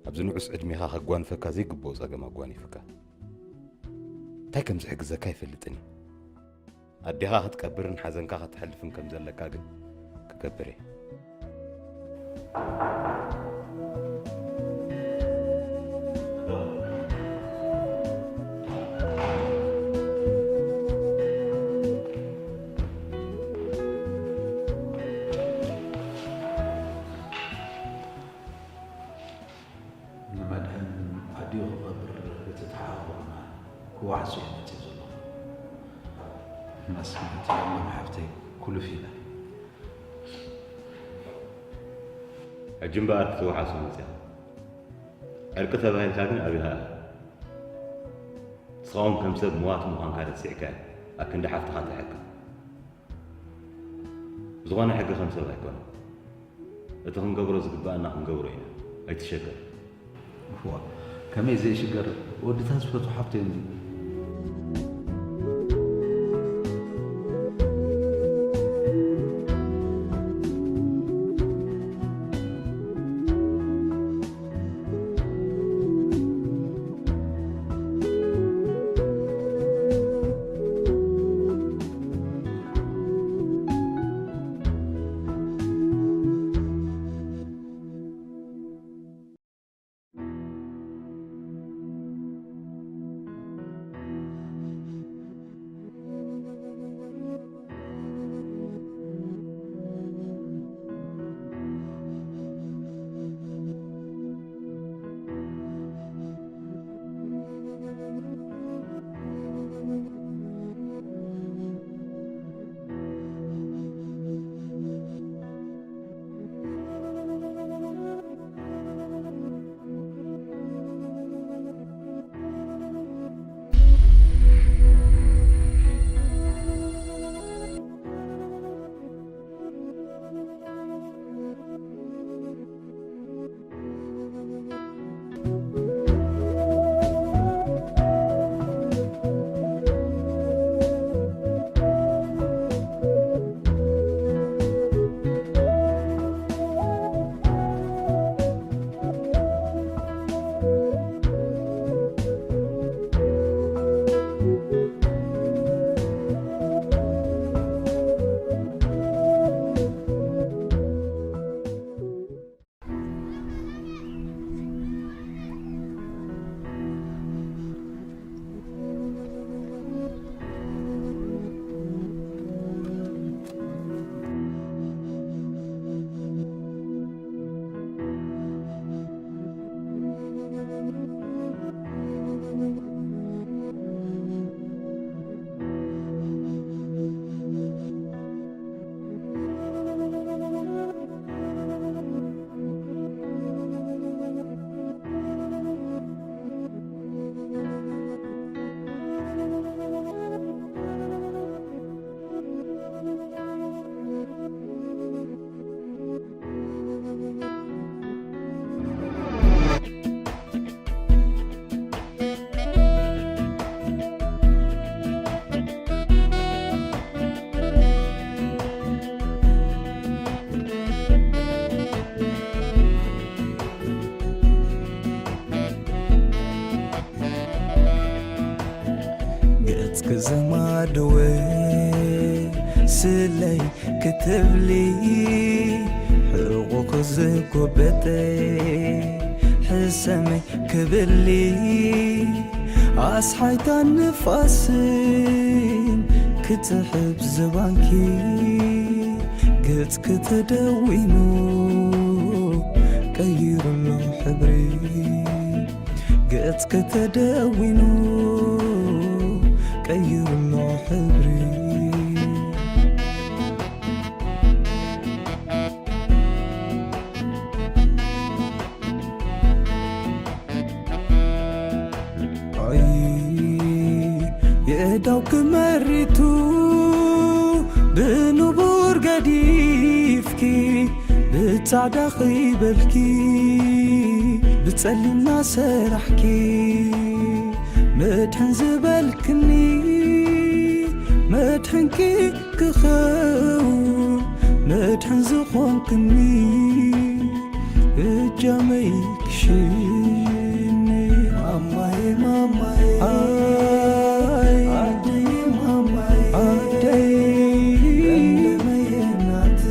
ኣብዚ ንዑስ ዕድሜኻ ከጓንፈካ ዘይግብኦ ጸገም ኣጓኒፉካ። እንታይ ከም ዝሕግዘካ ኣይፈልጥን እየ። ኣዴኻ ክትቀብርን ሓዘንካ ከተሕልፍን ከም ዘለካ ግን ክገብር እየ። ንመድሕን ኣዲኡ ክቐብር እቲ ተሓባበሩና ክወዓሶ እዩ መጺኡ ዘሎ። መስመት ለምለም ሓፍተይ ኩሉፍ ኢለ። ሕጂ እምበኣር ክትወሓሶ መጺኻ። ዕርቂ ተባሂልካ ግን ኣቢኻ ኢኻ። ንስኻ እውን ከም ሰብ መዋቲ ምዃንካ ረሲዕካዮ፣ ኣብ ክንዲ ሓፍትኻ ትሕከም። ብዝኾነ ሕጊ ከም ሰብ ኣይኮነን። እቲ ክንገብሮ ዝግብኣና ክንገብሮ ኢና። ኣይትሸገር። እዋ፣ ከመይ ዘይሽገር? ወዲ ተስፈቱ ሓፍተይ እንድዩ። ገጽኪ ዘማደወ ስለይ ክትብሊ፣ ሕቑኺ ዝጎበጠ ሕሰመይ ክብሊ፣ ኣስሓይታ ንፋስን ክትሕብ ዝባንኪ፣ ገጽኪ ተደዊኑ ቀይሩሎ ሕብሪ። ገጽኪ ተደዊኑ ቀይሩሎ ሕብሪ። ኣይ የእዳው ክመሪቱ ብንቡር ገዲፍኪ ብጻዕዳ ኺበልኪ ብጸሊምና ሰራሕኪ መድሕን ዝበልክኒ መድሕንኪ ክኸውን መድሕን ዝኾንክኒ እጃመይ ክሽኒ ማማየ ማማየ ኣይ ኣደይ ማማየ ኣደይ ለምለመየ ናተ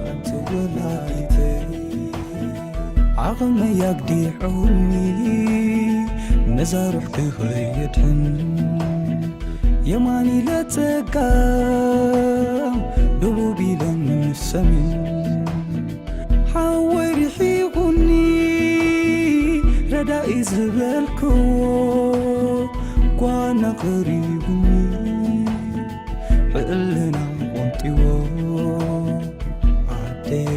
ኣንቲ ወላዲተይ ዓቕመይ ኣግዲዑኒ ነዛ ሩሕኪ ከየድሕን የማን ኢለ ጸጋም ደቡብ ኢለ ንሰሜን ሓወይ ርሒቑኒ ረዳኢ ዝበልክዎ ጓና ቀሪቡኒ ሕልና ቆንጢዎ ዓደይ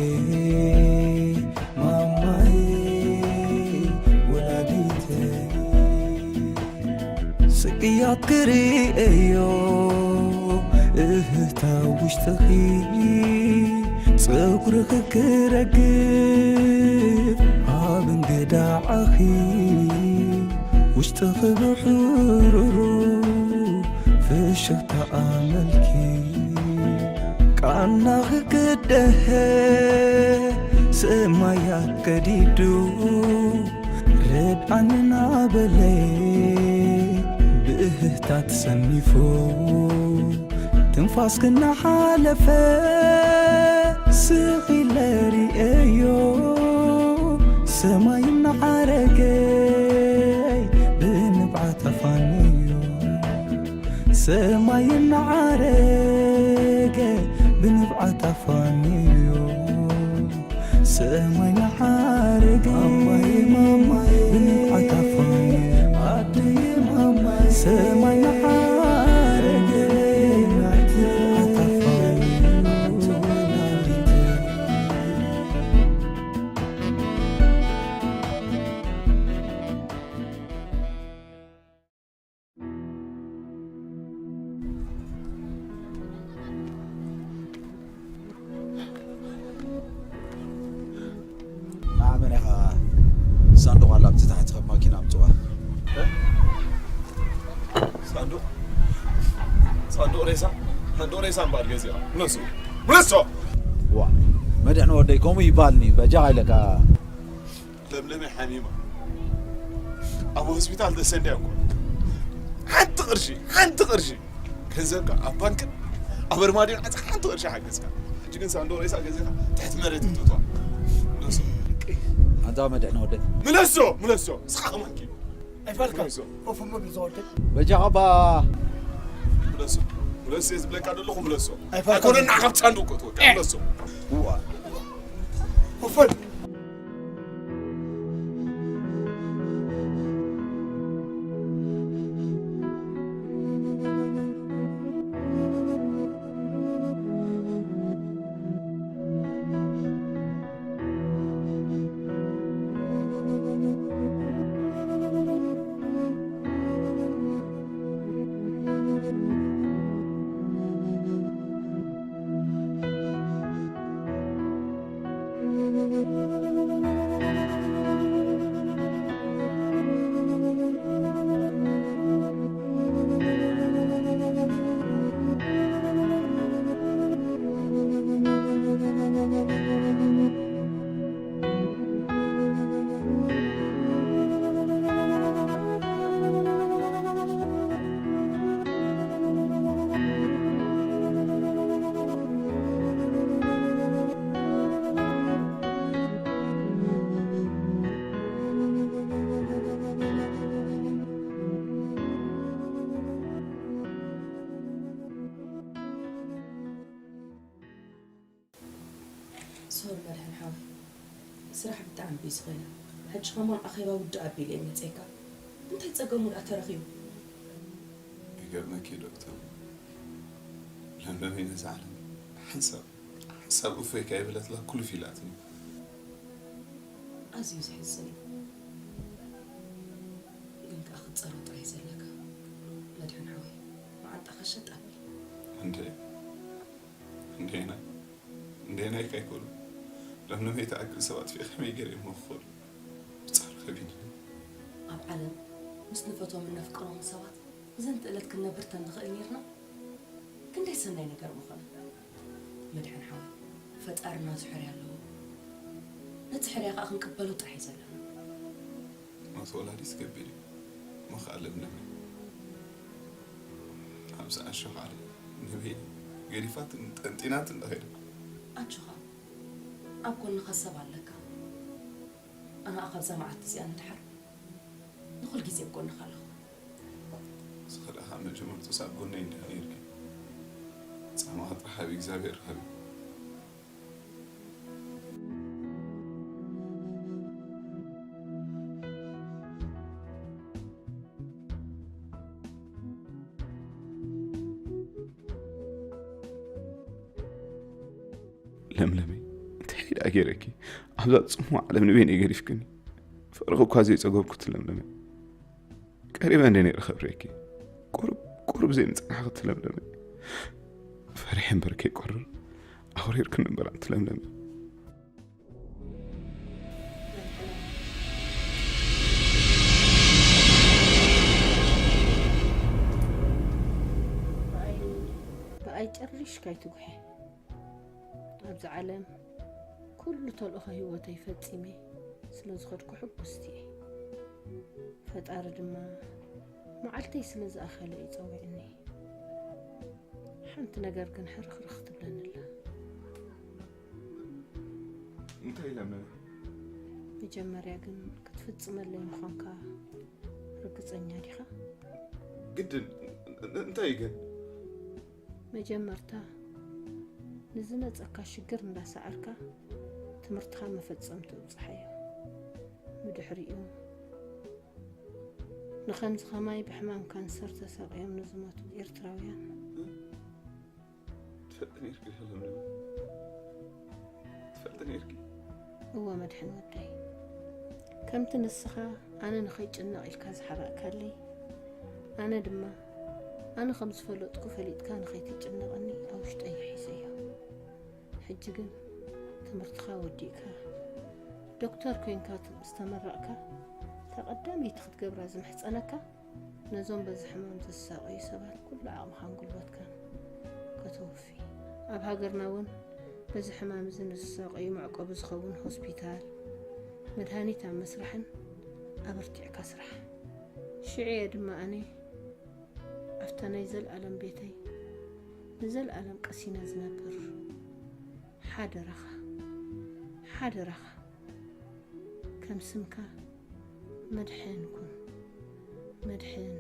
ቅያት ክርእየዮ እህታ ውሽጥኺ ጸጉርኺ ክረግፍ ኣብ እንግዳዓኺ ውሽጥኺ ብሕሩሩ ፍሽኽታ ኣመልኪ ቃናኺ ክደሀ ሰማያት ቀዲዱ ርድኣኒ እናበለ ብእህህታ ተሰኒፉ ትንፋስ ክናሓለፈ ስቕ ኢለ ርእየዮ ሰማይ እናዓረገ ብንብዓት ኣፋንዮ ሰማይ እናዓረገ ብንብዓት ኣፋንዮ ሰማይ እናዓረገ ማማይ ማማይ ብንብዓት ኣፋንዮ ኣደይ ማማይ ሰማይ እናዓረገ ብንብዓት ኣፋንዮ ንዓመን ኢኻ ሳንዱቕ ኣላ ኣብቲ ታሕቲ ካብ ማኪና ኣምጽዋ። ሳንዱቕ ሳንዱቕ ሬሳ ሳንዱቕ ሬሳ እምበኣር ገዚኻ ምለሱ ምለሶ። ዋ መድሕን ወደይ ከምኡ ይባልኒ በጃኻ ኢለካ። ለምለመይ ሓሚማ ኣብ ሆስፒታል ተሰንድያ እኮ ሓንቲ ቅርሺ ሓንቲ ቅርሺ ገንዘብካ ኣብ ባንክን ኣብ ኣርማድዮን ዓፂኻ ሓንቲ ቅርሺ ሓገዝካ። ሕጂ ግን ሳንዱቕ ሬሳ ገዚኻ ትሕቲ መሬት ክትእትዋ። ምለሶ። ኣንታ መድሕን ወደይ። ምለሶ ምለሶ እስኻ ከማን ኪድ። ኣይፋልካ ምለሶ። ኮፍ እሞ ብዝወደይ። በጃኻ ባ። ምለሶ ምለሶ እየ ዝብለካ ዘለኹ ምለሶ። ኣይፋልካ። ኣይኮነን ንዓኻ ብቲ ሳንዱቕ ክትወቅዕ ምለሶ። እዋ። ኮፈል። ሶሪ መድሕን ሓወይ፣ ስራሕ ብጣዕሚ ቢዚ ኮይነ። ሕጂ ከማን ኣኼባ ውድእ ኣቢለ እየ መፅየካ። እንታይ ፀገሙ ደኣ ተረኺቡ? ይገርመኪ ዶክተር፣ ለምለመይ ነዛ ዓለም ሓንሳብ ሓንሳብ እፎይ ከይበለትላ ኩልፍ ኢላትኒ። ኣዝዩ ዘሕዝን እዩ። ግን ከኣ ክትፀሮ ጥራይ እዩ ዘለካ መድሕን ሓወይ። መዓንጣኻ ሸጥ ኣቢል። እንደ እንዴና እንዴና ይካይኮሉ ለምለመይ ተኣክል ሰባት ፊ ከመይ ገይረ እሞ ክኾሉ ብጻዕሪ ከቢድ እዩ። ኣብ ዓለም ምስ ንፈትዎም እነፍቅሮም ሰባት ንዘንቲ ዕለት ክንነብር ተንኽእል ነርና ክንደይ ሰናይ ነገር ምኾነ። መድሕን ሓወይ ፈጣሪ ናቱ ሕርያ ኣለዎ። ነቲ ሕርያ ከኣ ክንቅበሎ ጥራሕ እዩ ዘለና። ሞት ወላዲት ከቢድ እዩ። እሞ ኸኣ ለምለመይ ኣብዚ ኣሸኻሪ ንበይነይ ገዲፋትን ጠንጢናትን ዶ ኸይዳ። ኣጆኻ ኣብ ጎንኻ ሰብ ኣለካ። ኣነ ኸኣ ካብዛ መዓልቲ እዚኣ ንድሓር ንኹል ግዜ ኣብ ጎንኻ ኣለኹ። ንስኺ ደኣ ካብ መጀመርትኡስ ኣብ ጎነይ እንዲኺ ነይርኪ። ጻማኻ ጥራሕ ኣብ እግዚኣብሔር ሃቢ። ለምለመይ እንታይ ደኣ ገይረኪ ኣብዛ ጽሙዋ ዓለም ንበይነይ ገዲፍክኒ? ፍቕርኺ እኳ ዘይጸገብኩት ለምለመይ ቀሪበ እንደ ነይረ ከብርየኪ። ቁሩብ ዘይምጽናሕኺ ትለምለመ። ፈሪሐ እምበር ከይቆርር ኣውሪርክኒ እምበር ኣንቲ ለምለመ። ብኣይ ጨሪሽካ ኣይትጉሐ። ኣብዚ ዓለም ኩሉ ተልእኾ ህይወተይ ፈጺመ ስለ ዝኸድኩ ሕጉስቲ እየ። ፈጣሪ ድማ መዓልተይ ስለ ዝኣኸለ እዩ ጸዊዕኒ። ሓንቲ ነገር ግን ሕርኽርኽ ትብለኒ ኣላ። እንታይ ኢለ መን መጀመርያ ግን ክትፍጽመለይ ምዃንካ ርግጸኛ ዲኻ? ግድን እንታይ ግን መጀመርታ ንዝመጸካ ሽግር እንዳሰዓርካ ትምህርትኻ መፈጸምትኡ ብጽሓዮ። ብድሕሪኡ ንኸምዚ ኸማይ ብሕማም ካንሰር ተሳቕዮም ንዝሞቱ ኤርትራውያን ትፈልጥ ነርኪ ለምለም ትፈልጥ ነርኪ እወ መድሕን ወደይ፣ ከምቲ ንስኻ ኣነ ንኸይጭነቕ ኢልካ ዝሓባእካለይ፣ ኣነ ድማ ኣነ ከም ዝፈለጥኩ ፈሊጥካ ንኸይትጭነቐኒ ኣብ ውሽጠይ ሒዘዮ። ሕጂ ግን ትምህርትኻ ወዲእካ ዶክተር ኮይንካ ምስ ተመረቕካ፣ እታ ቀዳመይቲ ክትገብራ ዝምሕጸነካ ነዞም በዚ ሕማም ዝሳቐዩ ሰባት ኩሉ ዓቕምኻን ጉልበትካን ከተወፊ። ኣብ ሃገርና እውን በዚ ሕማም እዚ ንዝሳቐዩ መዕቆቢ ዝኸውን ሆስፒታል፣ መድሃኒት ኣብ ምስራሕን ኣበርቲዕካ ስራሕ። ሽዑ እየ ድማ ኣነ ኣብታ ናይ ዘልኣለም ቤተይ ንዘልኣለም ቀሲነ ዝነብር። ሓደራኻ፣ ሓደራኻ፣ ከም ስምካ መድሕን ኩን። መድሕን።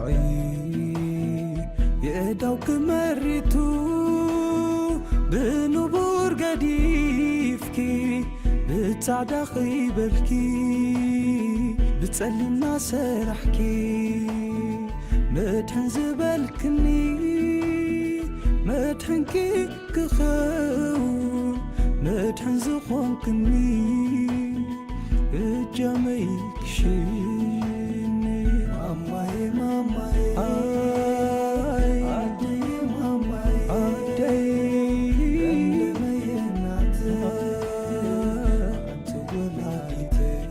ኣይ የእዳው ክመሪቱ ብንቡር ገዲፍኪ ብጻዕዳ ኸይበልኪ ብጸሊምና ሰራሕኪ መድሕን ዝበልክኒ መድሕንኪ ክኸውን መድሕን ዝኾንክኒ እጃመይ ክሽኒ ማማዬ ማማዬ ኣይ ኣደይ ማማዬ ኣደይ ለምለመዬ እናት ሓንቲ ወላዲተይ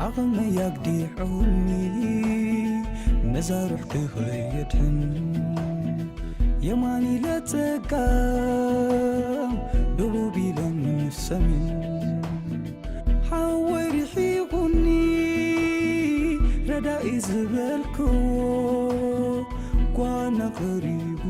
ዓቕመይ ኣግዲዑኒ ነዛ ሩሕ ክኸየድሕን የማን ኢለ ጸጋም ደቡብ ኢለን ሰሜን ሓወይ ርሒቑኒ ረዳኢ ዝበልክዎ ጓና ቐሪቡ